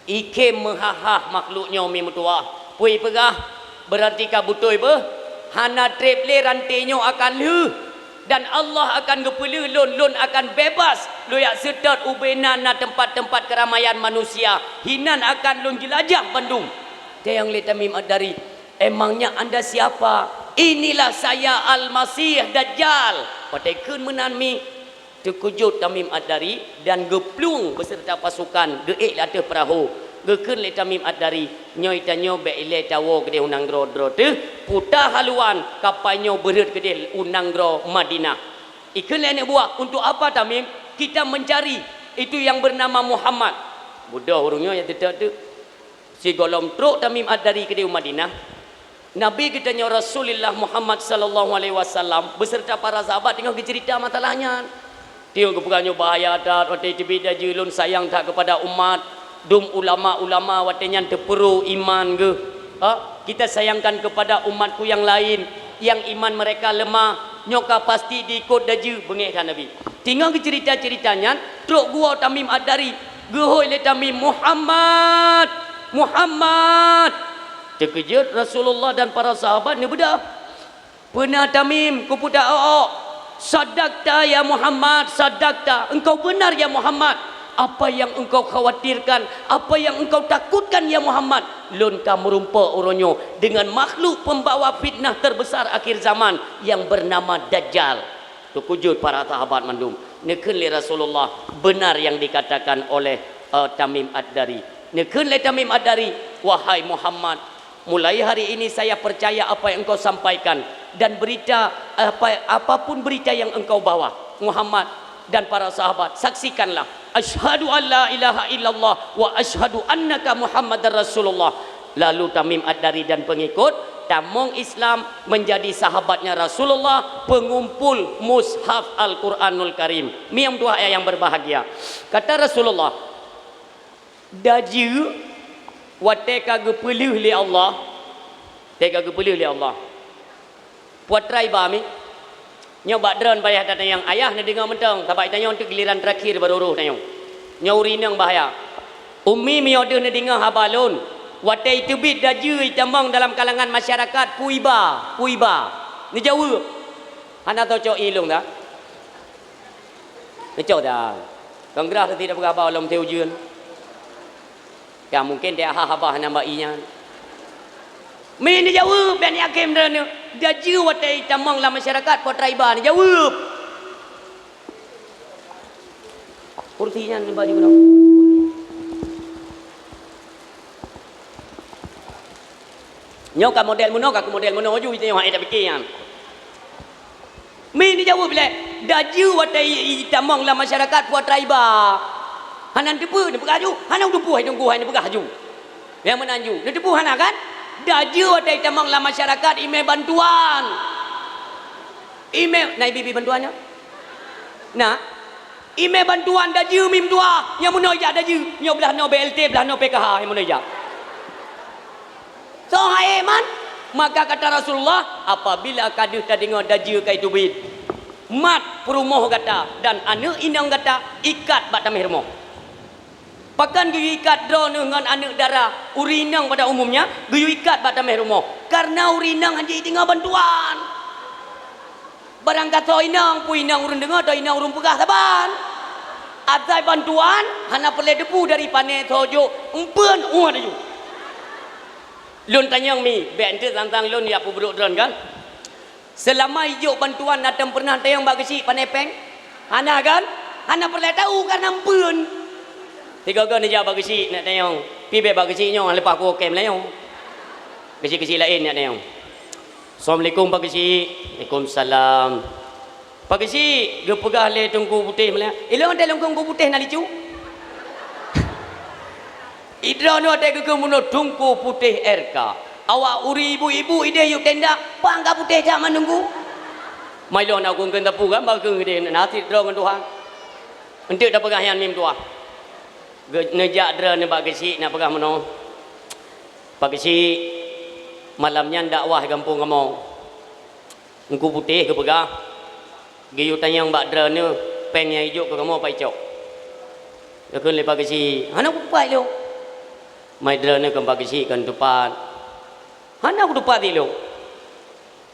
Ikhém meuhah-hah makhluk nyoe, Mi Meutuah. Peue ipeugah, beurati ka beutôi beuh, hana treb lé ranté nyoe akan lheueh, dan Allah akan geupeulheueh lôn, lôn akan bebas, lôn jak seutôt ubé nan na teumpat-teumpat keuramaian manusia, hinan akan lôn jeulajah bandum. Tanyong lé Tamim Ad-Dari, "Emangnya Anda siapa?" "Inilah saya Al-Masih Dajjal." Watée kheun meunan, Mi, teukeujot Tamim Ad-Dari dan geuplueng beuseureuta pasukan geuék lé ateueh peurahô. Geukheun lé Tamim Ad-Dari, "Nyoe tanyoe bék ilée tawoe keudeh u nanggroe droe teuh, puta haluan kapai nyoe beurheuet keudeh u nanggroe Madinah." Ikheun lé aneuëk buah, "Untuk apa, Tamim?" "Kita mencari itu yang bernama Muhammad." Beudôh ureuëng nyoe nyang teutot teuh. Sigohlom trok Tamim Ad-Dari keudeh u Madinah, Nabi geutanyoe Rasulullah Muhammad sallallahu alaihi wasallam beuseureuta para sahabat teungoh geuceurita masalah nyan. Nyang geupeugah nyoe bahaya that, watée teubiet laju lôn sayang that keupada umat. Dum ulama-ulama watée nyan teupeuro iman geuh. Ha? Kita sayangkan kepada umatku yang lain, yang iman mereka lemah, nyoe ka pasti diikot laju, beungéh that Nabi. Teungoh geucerita-cerita nyan, trok geuwoe Tamim Ad-Dari, geuhôi lé Tamim, "Muhammad! Muhammad!" Teukeujot Rasulullah dan para sahabat neubeudah. "Peue na Tamim, keupeue ta-ôk-ôk?" "Sadaqta ya Muhammad, sadaqta. Engkau benar ya Muhammad. Apa yang engkau khawatirkan, apa yang engkau takutkan ya Muhammad, lôn ka meurumpok uroe nyoe dengan makhluk pembawa fitnah terbesar akhir zaman yang bernama Dajjal." Teukeujot para sahabat mandum. Neukheun lé Rasulullah, "Benar yang dikatakan oleh, eh, Tamim Ad-Dari." Neukheun lé Tamim Ad-Dari, "Wahai Muhammad, mulai hari ini saya percaya apa yang engkau sampaikan dan berita apa, apapun berita yang engkau bawa, Muhammad dan para sahabat, saksikanlah. Asyhadu an la ilaha illallah wa asyhadu annaka Muhammadar Rasulullah." Lalu Tamim Ad-Dari dan pengikut tamong Islam, menjadi sahabatnya Rasulullah, pengumpul mushaf Al-Quranul Karim. Miyam dua ayat yang berbahagia. Kata Rasulullah, "Dajjal watée ka geupeuleueh lé Allah, watée ka geupeuleueh lé Allah." Putra iba mi, nyoe bak droen payah tatanyong, ayah neudeungoe mantong, sabab tanyong teuk giliran terakhir baru roh tanyong. Nyoe ureueng inong bahaya. Ummi, meunyoe deuh neudeungoe haba lôn, watée teubiet dajjal itamong dalam kalangan masyarakat, peue iba, peue iba? Neujaweueb. Hana teucok ilong dah. Neucok dah. Kong grah teuti dah peugah haba lom teu ujeuen. Ya, mungkin dia ha haba hana bak inyan. Mi neujaweueb, dan yakin droeneuh. Dajjal watée itamong lam masyarakat, putra iba neujaweueb. Kursi nyan baju keunoe. Nyoe ka model meunoe, ka model meunoe ju, itu nyang hana tapiké nyan. Mi neujaweueb lé, dajjal watée i-, itamong lam masyarakat putra iba. Hana teupeu, neupeugah ju, hana teupeu hai teungku hai neupeugah ju. Nyang meunan ju, neuteupeu hana kan? Dajjal watée itamong lam masyarakat imé bantuan. Imé, na ibi-ibi bantuan nyoe? Na. Imé bantuan dajjal mi meutuah, nyang meunoe jak dajjal, nyoe blah noe B L T, blah noe P K H, nyang meunoe jak. Soe hai man? Maka kata Rasulullah, apabila ka deuh tadeungoe dajjal ka iteubiet, mat peurumoh gata dan aneuëk inong gata ikat bak taméh rumoh. Pakon geuyue ikat droeneuh ngon aneuëk dara, ureuëng inong pada umumnya, geuyue ikat bak taméh rumoh, kareuna ureuëng inong hanjeuet deungoe bantuan. Barang ka soe inong, peue inong ureuëng deungoe, soe inong ureuëng peugah saban. Asai bantuan, hana peureulée teupeu dari pané soe jok, empeuen ueh laju. Lôn tanyong mi, bék enteuk tantang lôn jak peubrok droen kan? Seulama ijok bantuan na tem peureunah tanyong bak geuchik pané péng? Hana kan? Hana peureulée tahu kareuna empeuen. Sigoe-goe neujak bak geuchik nak tanyong, pi bék bak geuchik nyoe leupah kuwoe kém laén nyoe. Geuchik-geuchik laén nak tanyong. Assalamualaikum Pak Geuchik. Waalaikumsalam. Pak Geuchik, geupeugah lé Teungku Putéh meuliah, ilong watée Teungku Putéh na licu. Idroeneuh watée geukheun bunoe Teungku Putéh R K. Awak ureuëng ibu-ibu ideh yub tenda, pang ka putéh that manunggu. Mai lôn na kungkeun tapu kan, bak keueng ideh na sit droe ngon Tuhan. Enteuk tapeugah nyan mim tuah. Geu-, neujak droeneuh bak geuchik na peugah meunoe. Pak Geuchik, malam nyan dakwah gampông kamoe. Teungku Putéh geupeugah, geuyue tanyong bak droeneuh, péng nyang ijok keu kamoe pai cok. Geukheun lé Pak Geuchik, hana kutupat ilong. Mai droeneuh kon Pak Geuchik kon tupat. Hana kutupat ilong.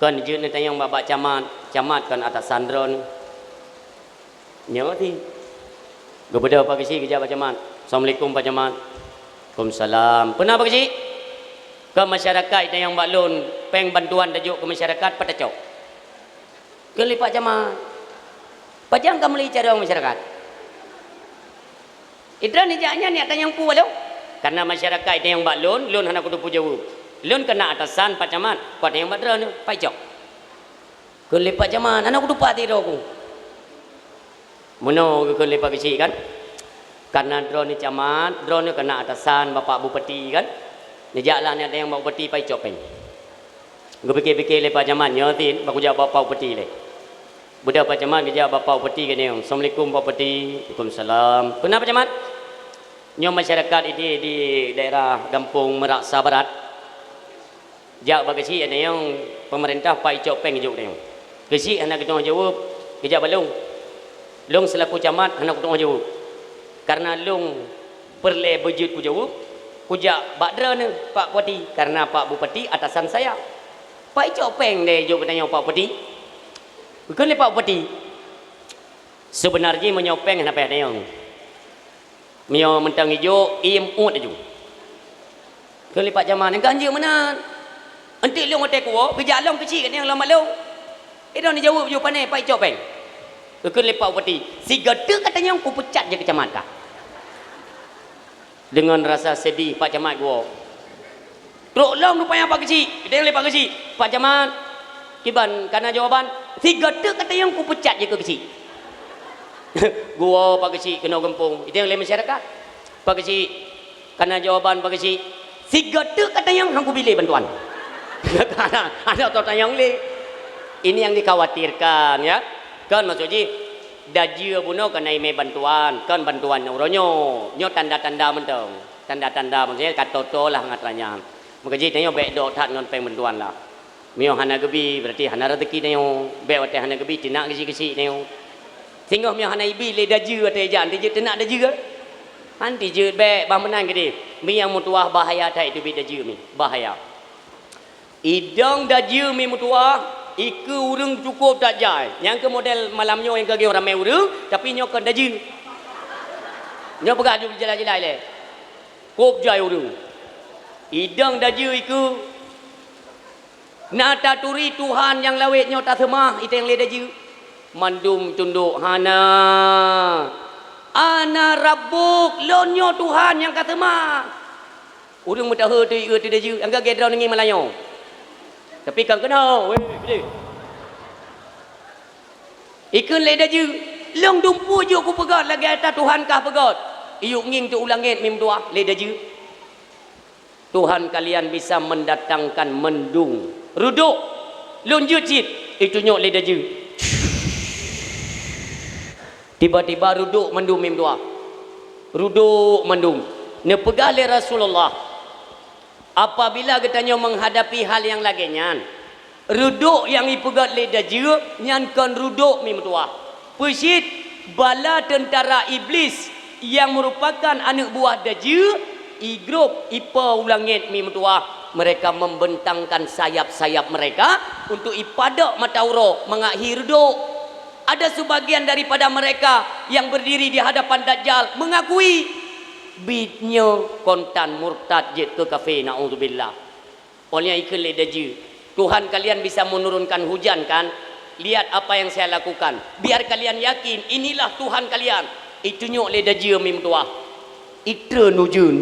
Kon jeuet neutanyong bak, bak camat, camat kon atasan droeneuh. Nyoe ti. Geubeudôh Pak Geuchik geujak bak camat. Assalamualaikum Pak Camat. Waalaikumsalam. Peue na Pak Geuchik? Keu masyarakat itanyong bak lôn, péng bantuan tajok keu masyarakat pat tacok. Kheun lé Pak Camat. Pajan kamoe lé carông masyarakat? Idroeneuh jak nyan neujak tanyong peue lôn? Kareuna masyarakat itanyong bak lôn, lôn hana kuteupeu jaweueb. Lôn keuneuk atasan Pak Camat, pat tanyong bak droeneuh, pat cok. Kheun lé Pak Camat, hana kutupat sidroe ku. Meunoe geukheun lé Pak Geuchik kan. Kareuna droeneuh camat, droeneuh keuneuk atasan Bapak Bupati kan. Neujak lah neujak tanyong bak Bupati pai cok péng. Geupike-pike lé Pak Camat, nyoe tin, bak kujak bak Pak Bupati lé. Beudôh Pak Camat geujak bak Pak Bupati geuneuk. "Assalamualaikum Pak Bupati." "Waalaikumsalam." "Peue na Pak Camat?" "Nyoe masyarakat idéh di daerah Gampông Meurasa Barat jak bak geuchik, geuneuk peumeurintah pat icok péng jok geuneuk. Geuchik hana geuteumé jaweueb, geujak bak lôn. Lôn seulaku camat hana kuteumé jaweueb. Kareuna lôn peureulée beujeuet kujaweueb, kujak bak droeneuh Pak Bupati, kareuna Pak Bupati atasan saya. Pat icok péng lé jok geutanyoe Pak Bupati?" Geukheun lé Pak Bupati, "Seubeuna jih meunyoe péng hana payah tanyong. Meunyoe mantong ijok, iem uet laju." Kheun lé Pak Camat, "Nyang ka hanjeuet meunan. Eunteuk lôn watée kuwoe, geujak lom keuchik geuneuk lom bak lôn. Idong neujaweueb ju pané pat icok péng." Geukheun lé Pak Bupati, "Sigoe teuk ka tanyong kupeucat jeuet keu camat kah." Deungon rasa seudeh Pak Camat geuwoe. Trok lom rupanya Pak Geuchik, geutanyong lé Pak Geuchik, "Pak Camat, kiban ka na jawaban?" "Sigoe teuk ka tanyong kupeucat jeuet keu Geuchik." Geuwoe Pak Geuchik keunoe gampông, geutanyong lé masyarakat, "Pak Geuchik, ka na jawaban Pak Geuchik?" "Sigoe teuk ka tanyong han kubilé bantuan." Hana, hana tanyong lé. Ini yang dikhawatirkan, ya. Kan maksud jih, dajeue bunoe ka na imé bantuan, kan bantuan uroe nyoe. Nyoe tanda-tanda mantong. Tanda-tanda maksudnya ka toe-toe lah ngon atra nyan. Maka jih tanyoe bék dok that ngon péng bantuan lah. Meunyoe hana geubi, berarti hana rezeki tanyoe. Bék watée hana geubi, teunak geuchik-geuchik tanyoe. Singoh meunyoe hana ibi lé dajeue watée jak, tijeuet teunak dajeue. Han tijeuet bék, bah meunan keudeh. Mi nyang meutuwah bahaya that teubiet dajeue mi. Bahaya. Idong dajeue mi meutuwah, ikeue ureuëng cukôp that jai. Nyang keu model malam nyoe nyang ka geuyue ramé ureuëng, tapi nyoe kon dajeue. Nyoe peugah ju jeulaih-jeulaih lé. Kôp jai ureuëng. Idong dajeue ikeue. Na taturi Tuhan nyang lawét nyoe taseumah, iteng lé dajeue. Mandum tundok, "Hana. Ana Rabbuk, lôn nyoe Tuhan nyang kaseumah." Ureuëng meutahe teuié teudajeue, angka gét droe ngieng malanyoe. Tapi kan keunoe, weh, bideh. Ikheun lé dajeue, "Lôn dumpeue jok kupeugét lagée ata Tuhan kah peugét." Iyup ngieng teu u langét mi meutuwah lé dajeue. "Tuhan kalian bisa mendatangkan mendung. Reudok, lôn jeuet cit," itunyok lé dajeue. Tiba-tiba reudok mandum mi meutuwah. Reudok mandum. Neupeugah lé Rasulullah, apabila geutanyoe menghadapi hal nyang lagée nyan, reudok nyang ipeugét lé dajeue nyan kon reudok mi meutuwah. Peucit bala teuntara Iblis nyang meurupakan aneuëk buah dajeue, igrôb ipo u langét mi meutuwah. Mereka membentangkan sayap-sayap mereka untuk ipadok mata uroe mangat hi reudok. Ada sebagian daripada mereka yang berdiri di hadapan Dajjal mengakui, "Biet nyoe kontan murtad jeuet keu kafé, naudzubillah." Óh lheueh nyan ikheun lé dajeue, "Tuhan kalian bisa menurunkan hujan, kan? Lihat apa yang saya lakukan. Biar kalian yakin, inilah Tuhan kalian." Itunyok lé dajeue mi meutuwah. Itreun ujeuen.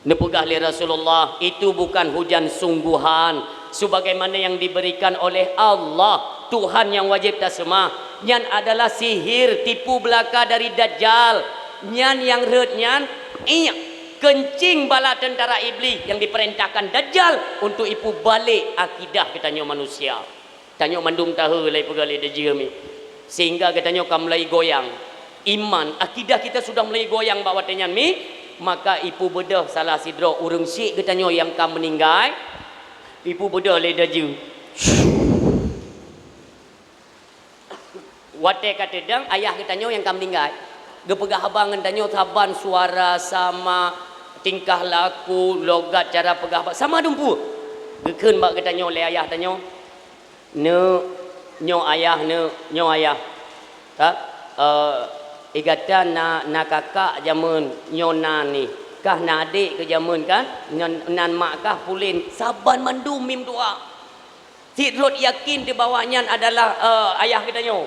Neupeugah lé Rasulullah, "Itu bukan hujan sungguhan sebagaimana yang diberikan oleh Allah, Tuhan yang wajib taseumah. Nyan adalah sihir, tipu belaka dari Dajjal. Nyan nyang rhot nyan, iek, keuncing bala teuntara Iblis yang diperintahkan Dajjal untuk ipubalek akidah geutanyoe manusia." Tanyoe mandum tahe lé peugah lé dajeue mi, sehingga geutanyoe ka mulai goyang. Iman, akidah kita sudah mulai goyang bak watée nyan mi, maka ipubeudôh salah sidroe ureuëng syik geutanyoe nyang ka meuninggai, ipubeudôh lé dajeue. Watée ka teudong, ayah geutanyoe nyang ka meuninggai, geupeugah haba ngon tanyoe saban suara sama, tingkah laku, logat, cara peugah haba, sama dumpeue. Geukheun bak geutanyoe lé ayah tanyoe, "Neuk, nyoe ayah, neuk, nyoe ayah. Ka, eh, i gata na, na kakak jameun, nyoe nan nih. Kah na adék keu jameun, kan? Nyoe nan mak kah pulen." Saban mandum mi meutuwah. Cit rhot yakin teuh bahwa nyan adalah, eh, ayah geutanyoe.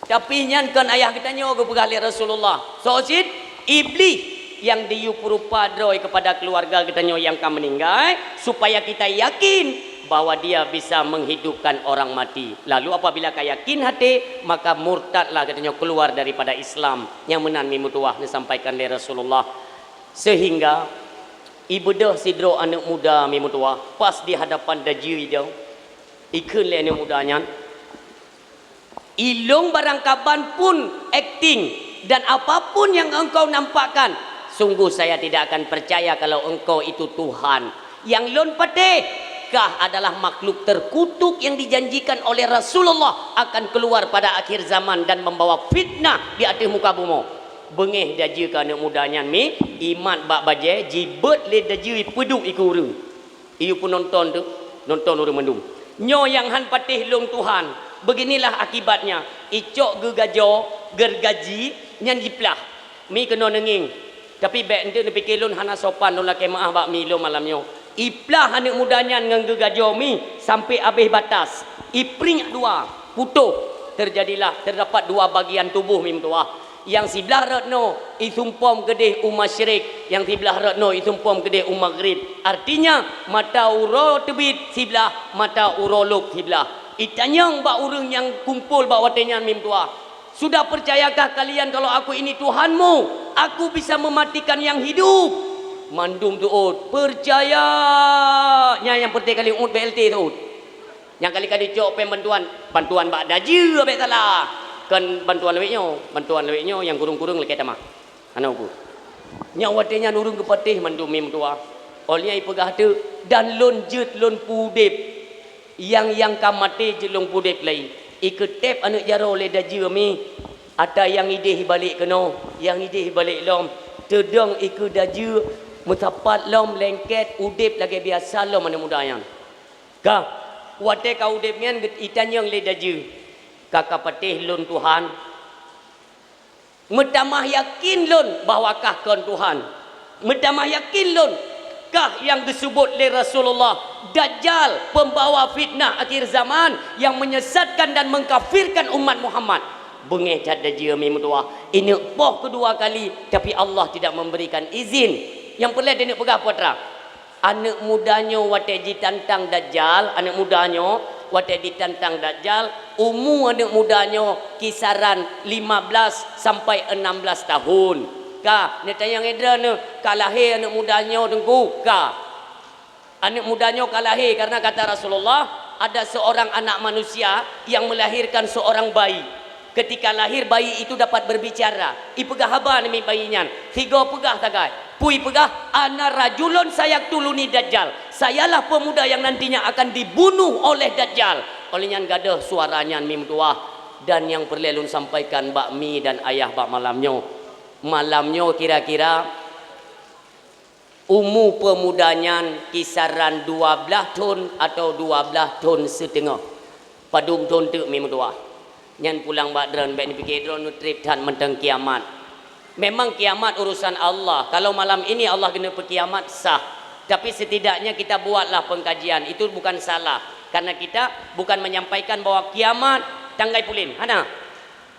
Tapi nyan kon ayah geutanyoe, geupeugah lé Rasulullah. Soe cit? Iblih nyang diyue peurupa droe keupada keuluwarga geutanyoe nyang ka meuninggai, supaya kita yakin bahwa dia bisa menghidupkan orang mati. Lalu apabila ka yakin até, maka murtadlah geutanyoe keuluar daripada Islam. Nyang meunan mi meutuwah neusampaikan lé Rasulullah. Sehingga ibeudôh sidroe aneuëk muda mi meutuwah pas di hadapan dajeue idong. Ikheun lé aneuk muda nyan, "Ilôn barangkaban pun akting dan apapun yang engkau nampakkan, sungguh saya tidak akan percaya kalau engkau itu Tuhan. Yang lôn patéh, kah adalah makhluk terkutuk yang dijanjikan oleh Rasulullah akan keluar pada akhir zaman dan membawa fitnah di ateueh muka bumoe." Beungéh dajeu keu aneuk muda nyan mi, imat bak bajée, jibeuet lé dajeu, ipeuduek ikeue ureuëng. Iyue pun nonton tu, nonton ureuëng mandum. Nyoe nyang han patéh lôn Tuhan, beginilah akibatnya, icok geugajoe, gergaji, nyan jiplah. Mi keunoe neungieng. Tapi bék eunteuk neupike lôn hana sopan lôn lakée meuáh bak mi lôn malam nyoe. Iplah aneuk muda nyan ngon geugajoe mi sampai abéh batas. Ipriek dua, putôh. Terjadilah, terdapat dua bagian tuboh mi meutuwah. Nyang siblah rot noe isumpom keudeh u masyrik, nyang siblah rot noe isumpom keudeh u maghrib. Artinya, mata uroe teubiet siblah, mata uroe lôb siblah. Itanyong bak ureuëng nyang kumpol bak watée nyan mi meutuwah, "Sudah percayakah kalian kalau aku ini Tuhanmu? Aku bisa mematikan yang hidup." Mandum teuôt, "Percaya!" Nyan nyang peureté kali uet B L T teuôt. Nyang kali ka jicok péng bantuan, bantuan bak dajeu bék salah. Kon bantuan lawét nyoe, bantuan lawét nyoe nyang kureueng-kureueng lakée tamah. Hana ukeue. Nyoe watée nyan ureuëng geupatéh mandum mi meutuwah. Óh lheueh nyan ipeugah teuk, "Dan lôn jeuet lôn peudeb. Nyang, nyang ka maté jeuet lôn peudeb lé." Ikeuteb aneuk jaroe lé dajeu mi, ata nyang ideh ibalek keunoe, nyang ideh ibalek lom. Teudong ikeue dajeu meusapat lom lengket udeb lagée biasa lom aneuk muda nyan. Ka, watée ka udeb nyan geut-, itanyong lé dajeu, "Ka, ka patéh lôn Tuhan?" Meutamah yakin lôn bahwa kah kon Tuhan. Meutamah yakin lôn kah nyang geuseubut lé Rasulullah, Dajjal, pembawa fitnah akhir zaman yang menyesatkan dan mengkafirkan umat Muhammad. Beungéh that dajeu mi meutuwah. Ineuk poh keudua kali, tapi Allah tidak memberikan izin. Nyang peureulée dineuk peugah peue teuma? Aneuk muda nyoe watée jitantang Dajjal, aneuk muda nyoe watée jitantang Dajjal, umu aneuk muda nyoe kisaran lima belas sampai enam belas tahun. Ka, neutanyong droeneuh, ka lahé aneuk muda nyoe Teungku? Ka. Aneuk muda nyoe ka lahé karena kata Rasulullah, ada seorang anak manusia yang melahirkan seorang bayi. Ketika lahir, bayi itu dapat berbicara. Ipeugah haba nibak bayi nyan. Sigoe peugah sagai. Peue ipeugah, "Ana rajulun sayaktuluni Dajjal." Sayalah pemuda yang nantinya akan dibunuh oleh Dajjal. Óh lheueh nyan gadôh suara nyan mi meutuwah. Dan nyang peureulée lôn sampaikan bak mi dan ayah bak malam nyoe. Malam nyoe kira-kira umu peumuda nyan kisaran dua blaih thon atawa dua blaih thon siteungoh. Padum thon teuk mi meutuwah. Nyan pulang bak droen, bék neupike droen neutreb that mantong kiamat. Memang kiamat urusan Allah. Kalau malam ini Allah keuneuk peukiamat, sah. Tapi setidaknya kita buatlah pengkajian. Itu bukan salah. Karena kita bukan menyampaikan bahwa kiamat tanggai pulen. Hana.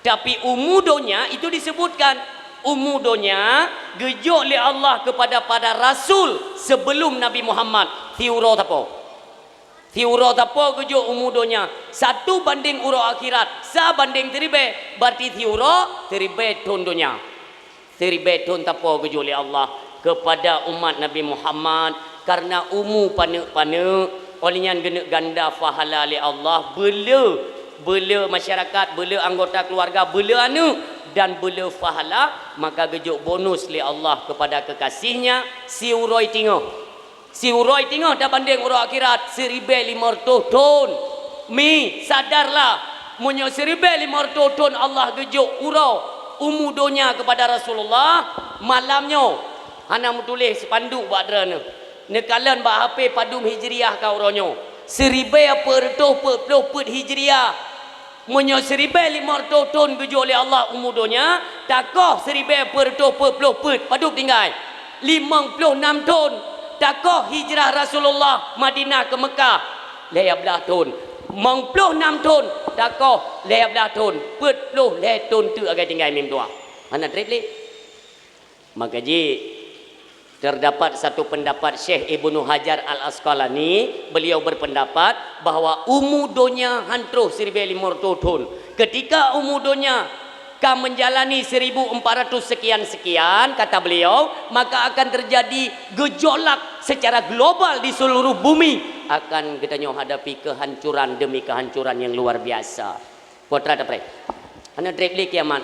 Tapi umu donya itu disebutkan. Umu donya geujok lé Allah kepada para rasul sebelum Nabi Muhammad, siuroe sapo. Siuroe sapo geujok umu donya, satu banding uroe akhirat, sa banding siribée, berarti siuroe siribée thon donya. Siribée thon sapo geujok lé Allah kepada umat Nabi Muhammad, karena umu paneuk-paneuk, óh lheueh nyan geuneuk ganda pahala lé Allah, beuleu, beuleu masyarakat, beuleu anggota keluarga, beuleu aneuk, dan beuleu pahala, maka geujok bonus lé Allah kepada kekasih-Nya siuroe teungoh. Siuroe teungoh tabandeng uroe akhirat, siribée limong reutôh thon. Mi, sadarlah, meunyoe siribée limong reutôh thon Allah geujok uroe umu donya kepada Rasulullah, malam nyoe hana meutuléh spanduk bak droeneuh. Neukalon bak H P padum Hijriah ka uroe nyoe. Siribée peuet reutôh peuet ploh peuet Hijriah. Meunyoe siribée limong reutôh thon geujok lé Allah umu donya, takoh siribée peuet reutôh peuet ploh peuet, padub tinggai? Limong ploh nam thon. Takoh hijrah Rasulullah Madinah keu Meukah, lhée blaih thon. Limong ploh nam thon, takoh lhée blaih thon, peuet ploh lhée thon teuk agai tinggai mi meutuwah. Hana treb lé. Maka jih, terdapat satu pendapat Syekh Ibnu Hajar Al-Asqalani, beliau berpendapat bahwa umu donya han troh siribée limong reutôh thon. Ketika umu donya ka menjalani seribu empat ratus sekian-sekian, kata beliau, maka akan terjadi gejolak secara global di seluruh bumi. akan geutanyoe hadapi keuhancuran demi keuhancuran nyang luar biasa. Putra tapreh. Hana treb lé kiamat.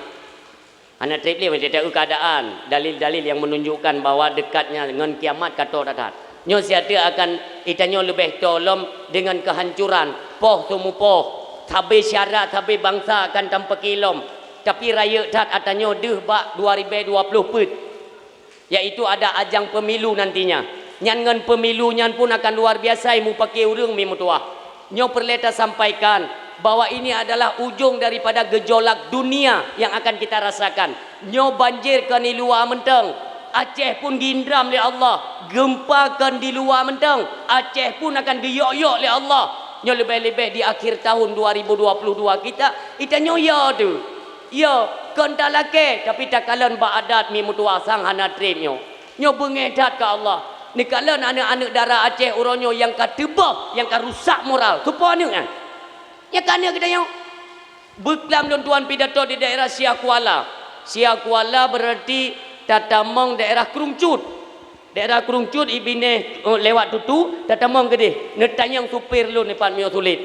Hana treb lé, meunyoe taeu keadaan, dalil-dalil nyang menunjukkan bahwa dekatnya ngon kiamat ka toe that-that. Nyoe siat teuk akan geutanyoe leubeh toe lom deungon keuhancuran, poh seumupoh, sabe syarat, sabe bansa akan tampeuki lom. Tapi rayeuk that ata nyoe deuh bak dua ribèe dua ploh peuet. Yaitu ada ajang pemilu nantinya. Nyan ngon pemilu nyan pun akan luar biasa mupake ureuëng mi meutuwah. Nyoe peureulée tasampaikan bahwa ini adalah ujong daripada gejolak dunia yang akan kita rasakan. Nyoe banjir kon di luwa mantong, Aceh pun geindram lé Allah. Gempa kon di luwa mantong, Aceh pun akan geuyok-yok lé Allah. Nyoe leubeh-leubeh di akhir tahun dua ribu dua puluh dua kita, kita nyoe ya tu. Ya, kon talakée, tapi takalon bak adat mi meutuwah sang hana treb nyoe. Nyoe beungéh that keu Allah. Neukalon aneuëk-aneuëk dara Aceh uroe nyoe nyang ka teuboh, nyang ka rusak moral. Soe po aneuëk nyan? Nyang ka aneuëk geutanyoe. Beuklam lôn tuan pidato di daerah Syiah Kuala. Syiah Kuala berarti tatamong daerah Krung Cut. Daerah Krung Cut ibinéh, eh, lewat Tutu, tatamong keudeh. Neutanyong supir lôn dipat miyueb sulet.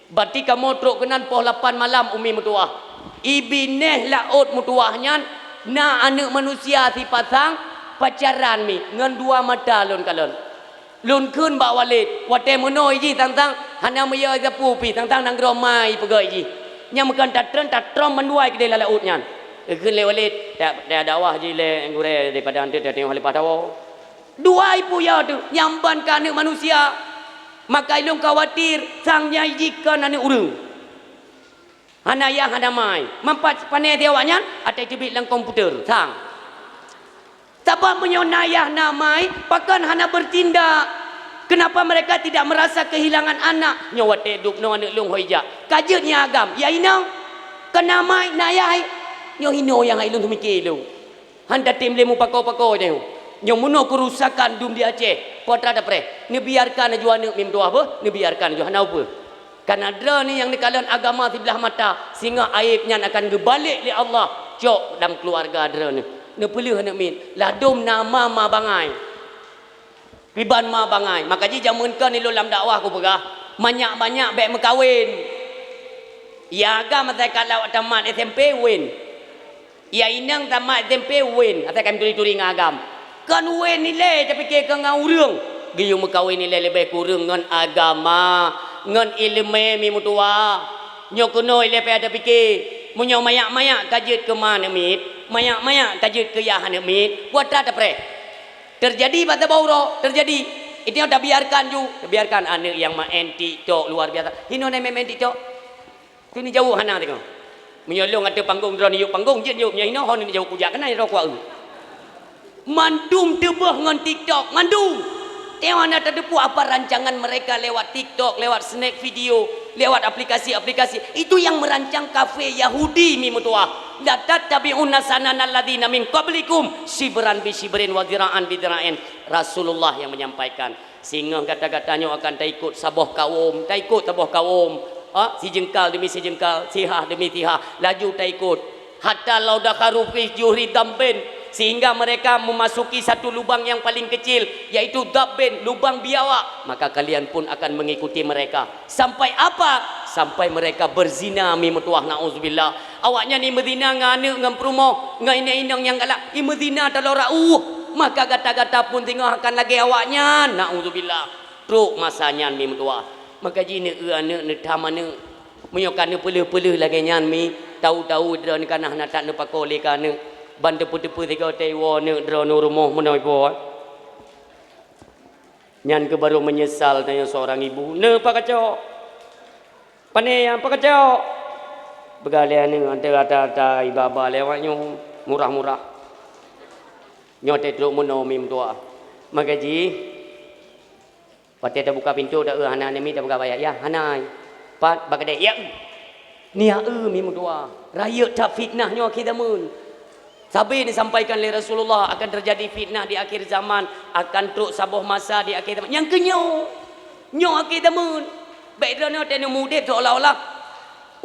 Berarti kamoe trok keunan poh lapan malam umi meutuwah. Ibinéh laôt meutuwah nyan na aneuëk manusia sipasang pacaran mi ngon dua mata lôn kalon. Lôn kheun bak Walid, watée meunoe jih sang-sang hana meuyue sapeue pih, sang-sang nanggroe mai peugah jih. Nyang meukon tatreun, tatrom mandua keudeh lam laôt nyan. Geukheun lé Walid, "Dak, dak dakwah jih lé gurée daripada anteuk teuh teungoh leupah tawoe." Dua ibu ya tu, nyang ban ka aneuëk manusia. Maka ilôn khawatir sang nyai jih kon aneuëk ureuëng. Hana yah hana mai. Mampat pane di awaknyan, atai teubiet lam komputer, sang. Sabab meunyoe na yah na mai, pakon hana bertindak? Kenapa mereka tidak merasa kehilangan anak? Nyoe watée dubnoe aneuëk lôn hôi jak. Ka jeuet nyang agam, ya inong. Keu na mai, na yah. Nyoe inoe nyang hai lôn teumike lôn. Han tatem lé mupako-pako nyoe. Nyoe meunoe keurusakan dum di Aceh. Putra tapreh. Neubiarkan aju aneuëk mi meutuwah beuh, neubiarkan aju hana upeue. Kana droeneuh nyang neukalon agama siblah mata, singoh aéb nyan akan geubalek lé Allah cok lam keuluwarga droeneuh. Neupeuleueh aneuëk miet, ladom na ma, ma bangai. Kiban ma bangai. Maka jih jameun kon ilôn lam dakwah kupeugah, manyak-manyak bék meukawen. Ya agam asai ka lawat tamat S M P, wen. Ya inong tamat S M P, wen, asai ka turi-turi ngon agam. Kon wen ilée tapike keu ngon ureuëng. Geuyue meukawen ilée leubeh kureueng ngon agama, ngon iéleumé mi meutuwah. Nyoe keunoe ilée payah tapike. Meunyoe manyak-manyak ka jeuet keu ma aneuëk miet, manyak-manyak ka jeuet keu yah aneuëk miet, putra tapreh. Teujadi bak saboh uroe, teujadi. Itu nyang tabiarkan ju, tabiarkan aneuëk nyang maén TikTok luar biasa. Hinoe na maén TikTok. Keuneuk jaweueb hana teuka. Meunyoe lôn ateueh panggong droeneuh yôk panggong jeuet yôk, meunyoe hinoe hon neujaweueb kujak keunan droe kuaeu. Mandum teubeuh ngon TikTok, mandum. Teuh hana tateupeue apa rancangan mereka lewat TikTok, lewat snack video, lewat aplikasi-aplikasi. Itu yang merancang kafé Yahudi mi meutuah. "La tattabi'unna sananal ladzina min qablikum, shibran bi shibrin wa dzira'an bi dzira'in." Rasulullah yang menyampaikan. Singoh gata-gata nyoe akan taikot saboh kawöm, taikot saboh kawöm, ha, sijeungkal demi sijeungkal, sihah demi sihah, laju taikot. "Hatta law dakhalu fi juhri dabbin," sehingga mereka memasuki satu lubang yang paling kecil, yaitu dabbin, lubang biawak, maka kalian pun akan mengikuti mereka. Sampai apa? Sampai mereka berzina, mi meutuah, naudzubillah. Awaknyan imeuzina ngon aneuk, ngon peurumoh, ngon inong-inong nyang galak, imeuzina taloe rauh, maka gata-gata pun singoh akan lagée awaknyan, naudzubillah. Trok masa nyan, mi meutuah. Maka jih neueu aneuk, neutham aneuk. Meunyoe ka neupeuleueh-peuleueh lagée nyan, mi, tahu-tahu droeneuh ka na hana that neupako lé keu aneuk. Ban teupeu-teupeu sigoe teuh iwoe aneuk droeneuh u rumoh meunoe ipo. Nyan keuh barô meunyeusal tanyoe seurang ibu. Neuh pakacok. Pane nyang pakacok. Peugah lé aneuk, ata-ata iba-ba lé awaknyoe murah-murah. Nyoe teuh trok meunoe, mi meutuah. Maka jih, watée tabuka pintoe, taeu hana aneuk miet, tabuka bak yah, "Yah, hana." Pat, bak keudè, "Ya." Nyan eu, mi meutuah. Rayeuk that fitnah nyoe akhé zameun. Sabe disampaikan lé Rasulullah akan teujadi fitnah di akhir zaman, akan trok saboh masa di akhé zaman. Nyang keu nyoe, nyoe akhé zameun. Bék droeneuh teuh neumude seolah-olah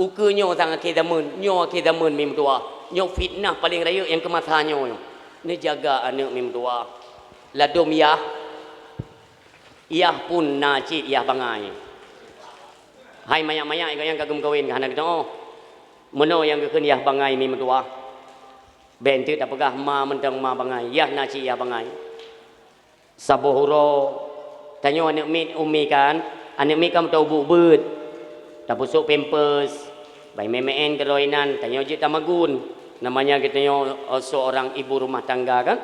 ukeue nyoe sang akhé zameun, nyoe akhé zameun, mi meutuah. Nyoe fitnah paleng rayeuk nyang keu masa nyoe. Neujaga aneuk, mi meutuah. Ladom yah. Yah pun na cit yah bangai. Hai manyak-manyak gobnyan ka geumeukawen ka hana geutanyoe. Meunoe nyang geukheun yah bangai mi meutuwah. Bèk teuk tapeugah ma mantong ma bangai, yah na cit yah bangai. Saboh uroe tanyoe aneuk miet umi kan, aneuk miet kan meuta ubeuet-ubeuet. Tapeusok pampers, bai mè-mèen keudroe inan, tanyoe jeuet tamagun. Namanya geutanyoe, eh, seorang ibu rumah tangga kan,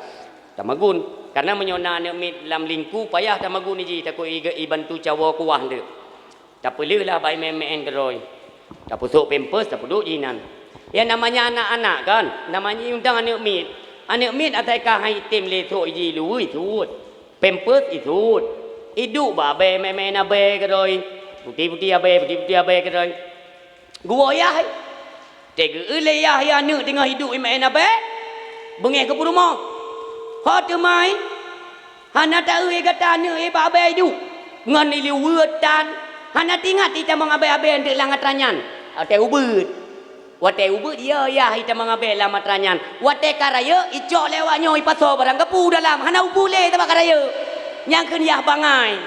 tamagun. Karena meunyoe na aneuk miet lam lingku payah tamagun iji, takot i, ibantu cawoe kuah teuk. Tapeuleueh lah bai mè-mèen keudroe. Tapeusok pampers, tapeuduek jih inan. Ya namanya anak-anak kan, namanya untang aneuk miet. Aneuk miet asai ka han item lé sok iji luweue isuet. Pampers isuet. Iduek bak abèe mè-mèen abèe keudroe. Putéh-putéh abèe, putéh-putéh abèe keudroe. Geuwoe yah, eh. Teugeue lé yah, yah aneuk teungoh iduek imèn abèe, beungèh keu peurumoh. Ho teuma, eh, hana taeu gata aneuk, eh, bak abèe iduek ngon iluweue tan. Hana teuingat itamong abèe-abèe eunteuk lam atra nyan. Watèe ubeuet. Watèe ubeuet, ya, yah itamong abèe lam atra nyan. Watèe ka rayeuk, icok lé awak nyoe ipasoe barang keupeue dalam. Hana ubeuet lé sabab ka rayeuk. Nyang kheun yah bangai.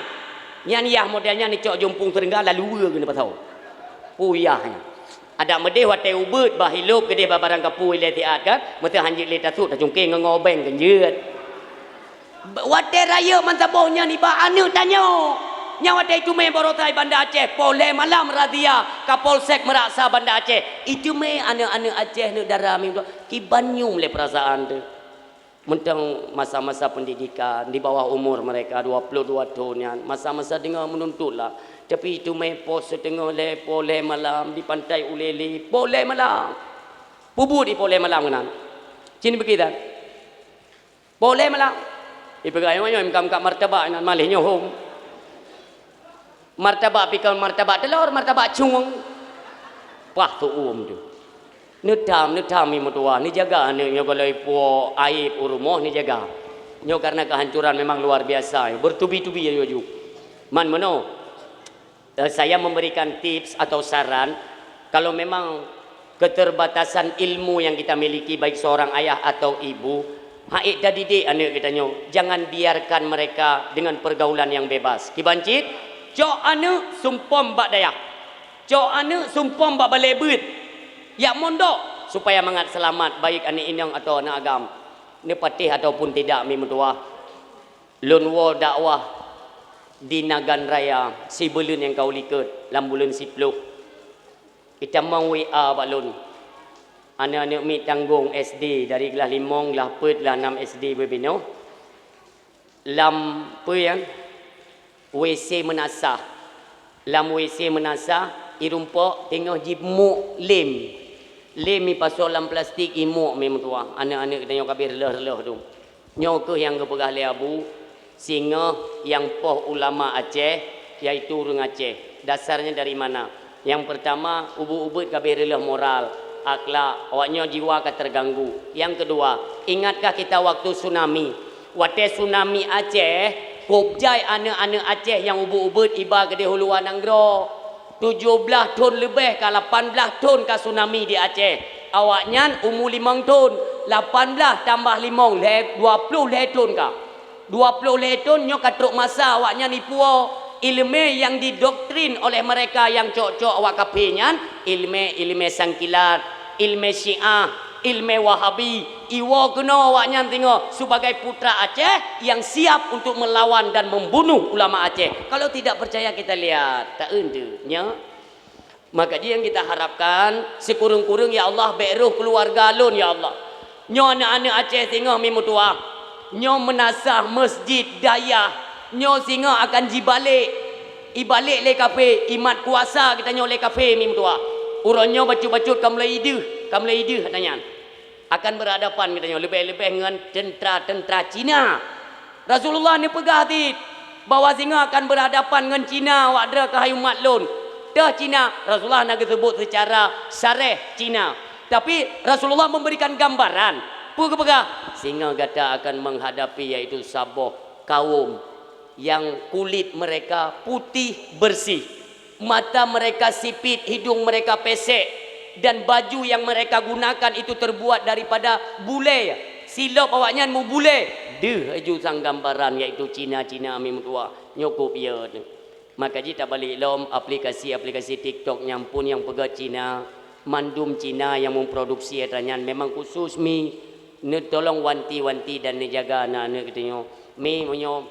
Nyan yah model nyan icok jumpung seureuga lalu weue keuneuk pasoe. Peue yah nyan. Adak meudeh watèe ubeuet bah ilop keudeh bak barang keupeue ilèe siat kan, meuseu hanjeuet lé tasut tacungkeng ngon obeng keunjeuet. Watèe rayeuk meusaboh nyan iba aneuk tanyoe. Nyang watèe iteumèe baroesa i Banda Aceh, poh lhèe malam razia Kapolsek Meuraksa Banda Aceh. Iteumèe aneuk-aneuk Aceh neuk dara meutuwah, kiban nyum lé peurasaan teuh. Mantong masa-masa pendidikan di bawah umur mereka dua puluh dua thon nyan, masa-masa deungon meununtut lah. Tapi iteumèe poh siteungoh lhèe, poh lhèe malam di Pantai Ulèlè, poh lhèe malam. Peubuet di poh lhèe malam keunan. Cit beugöt that. Poh lhèe malam. Ipeugah nyoe, nyoe meukat-meukat martabak nyan malèh nyoe hom. Martabak pih kon martabak teulor, martabak cueng. Pah teuuem teuh. Neutam, neutam mi meutuwah, neujaga aneuk nyoe goh lom ipuwoe aéb u rumoh neujaga. Nyoe karena kehancuran memang luar biasa, bertubi-tubi laju. Man meunoe, eh, saya memberikan tips atau saran, kalau memang keterbatasan ilmu yang kita miliki, baik seorang ayah atau ibu, han ék tadidik aneuk geutanyoe, jangan biarkan mereka dengan pergaulan yang bebas. Kiban cit, cok aneuk sumpom bak dayah. Cok aneuk sumpom bak balèe beuet. Jak mondok supaya mangat seulamat, baik aneuk inong atawa aneuk agam. Neupatéh ataupun tidak mi meutuwah. Lôn woe dakwah di Nagan Raya sibuleuen nyang ka u likôt lam buleuen siploh. Itamong W A bak lôn. Aneuk-aneuk miet tanggong S D dari glah limong, glah peuet, glah nam S D beubinoe. Lam peue nyan? W C meunasah. Lam W C meunasah, irumpok teungoh jimuk lem. Lem ipasoe lam plastik, imuk mi meutuwah. Aneuk-aneuk geutanyoe ka abéh reuloh-reuloh tu. Nyoe kheueh nyang geupeugah lé Abu, singoh nyang poh ulama Aceh, yaitu ureuëng Aceh. Dasarnya dari mana? Nyang peurtama, ubeuet-ubeuet ka abéh reuloh moral, akhlak, awaknyoe jiwa ka teuganggu. Nyang keudua, ingatkah kita waktu tsunami? Watée tsunami Aceh, kôb jai aneuëk-aneuëk Aceh nyang ubeuet-ubeuet iba keudéh u luwa nanggroe. Tujoh blaih thon leubeh ka, lapan blaih thon ka tsunami di Aceh. Awaknyan umu limong thon, lapan blaih tambah limong, lhée, dua ploh lhée thon ka. Dua ploh lhée thon nyoe ka trok masa awaknyan ipuwoe ileumé nyang didoktrin oleh mereka nyang cok-cok awak kafé nyan, ileumé, ileumé sangkilat, ileumé Syiah, ileumé Wahabi, iwoe keunoe awaknyan singoh sebagai putra Aceh yang siap untuk melawan dan membunuh ulama Aceh. Kalau tidak percaya kita lihat, tak ende, nya. Maka jih nyang kita harapkan, sikureueng-kureueng, ya Allah, bék roh keuluwarga lôn, ya Allah. Nyoe aneuëk-aneuëk Aceh singoh mi meutuwah. Nyoe meunasah, masjid, dayah, nyoe singoh akan jibalek. Ibalek lé kafé, imat kuasa geutanyoe lé kafé mi meutuwah. Uroe nyoe bacut-bacut ka mulai ideuh, ka mulai ideuh ata nyan. Akan berhadapan geutanyoe leubeh-leubeh ngon teuntra-teuntra Cina. Rasulullah neupeugah cit bahwa singoh akan berhadapan ngon Cina awak droe keuhai umat lôn. Teuh Cina, Rasulullah na geuseubut seucara sareh Cina. Tapi Rasulullah memberikan gambaran. Peue geupeugah? Singoh gata akan menghadapi, yaitu saboh kaum yang kulit mereka putih bersih. Mata mereka sipit, hidung mereka pesek, dan baju yang mereka gunakan itu terbuat daripada bulée. Silop awaknyan meubulée. Deuh laju sang gambaran, yaitu Cina-Cina mi meutuwah. Nyoe keubiet. Maka jih tabalek lom aplikasi-aplikasi TikTok nyan pun nyang peugah Cina, mandum Cina nyang memproduksi atra nyan memang khusus mi neutulông wanti-wanti dan neujaga aneuk-aneuk geutanyoe. Mi meunyoe,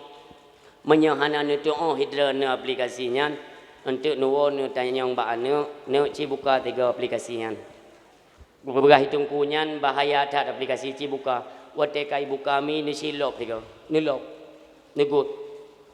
meunyoe hana neutuoh hidra neu aplikasi nyan, enteuk neuwoe neutanyong bak aneuk, "Neuk, ci buka tiga aplikasi nyan." Beurah i teungku nyan bahaya that aplikasi, ci buka. Watée ka ibuka mi neusilop tiga, neulop, neugut.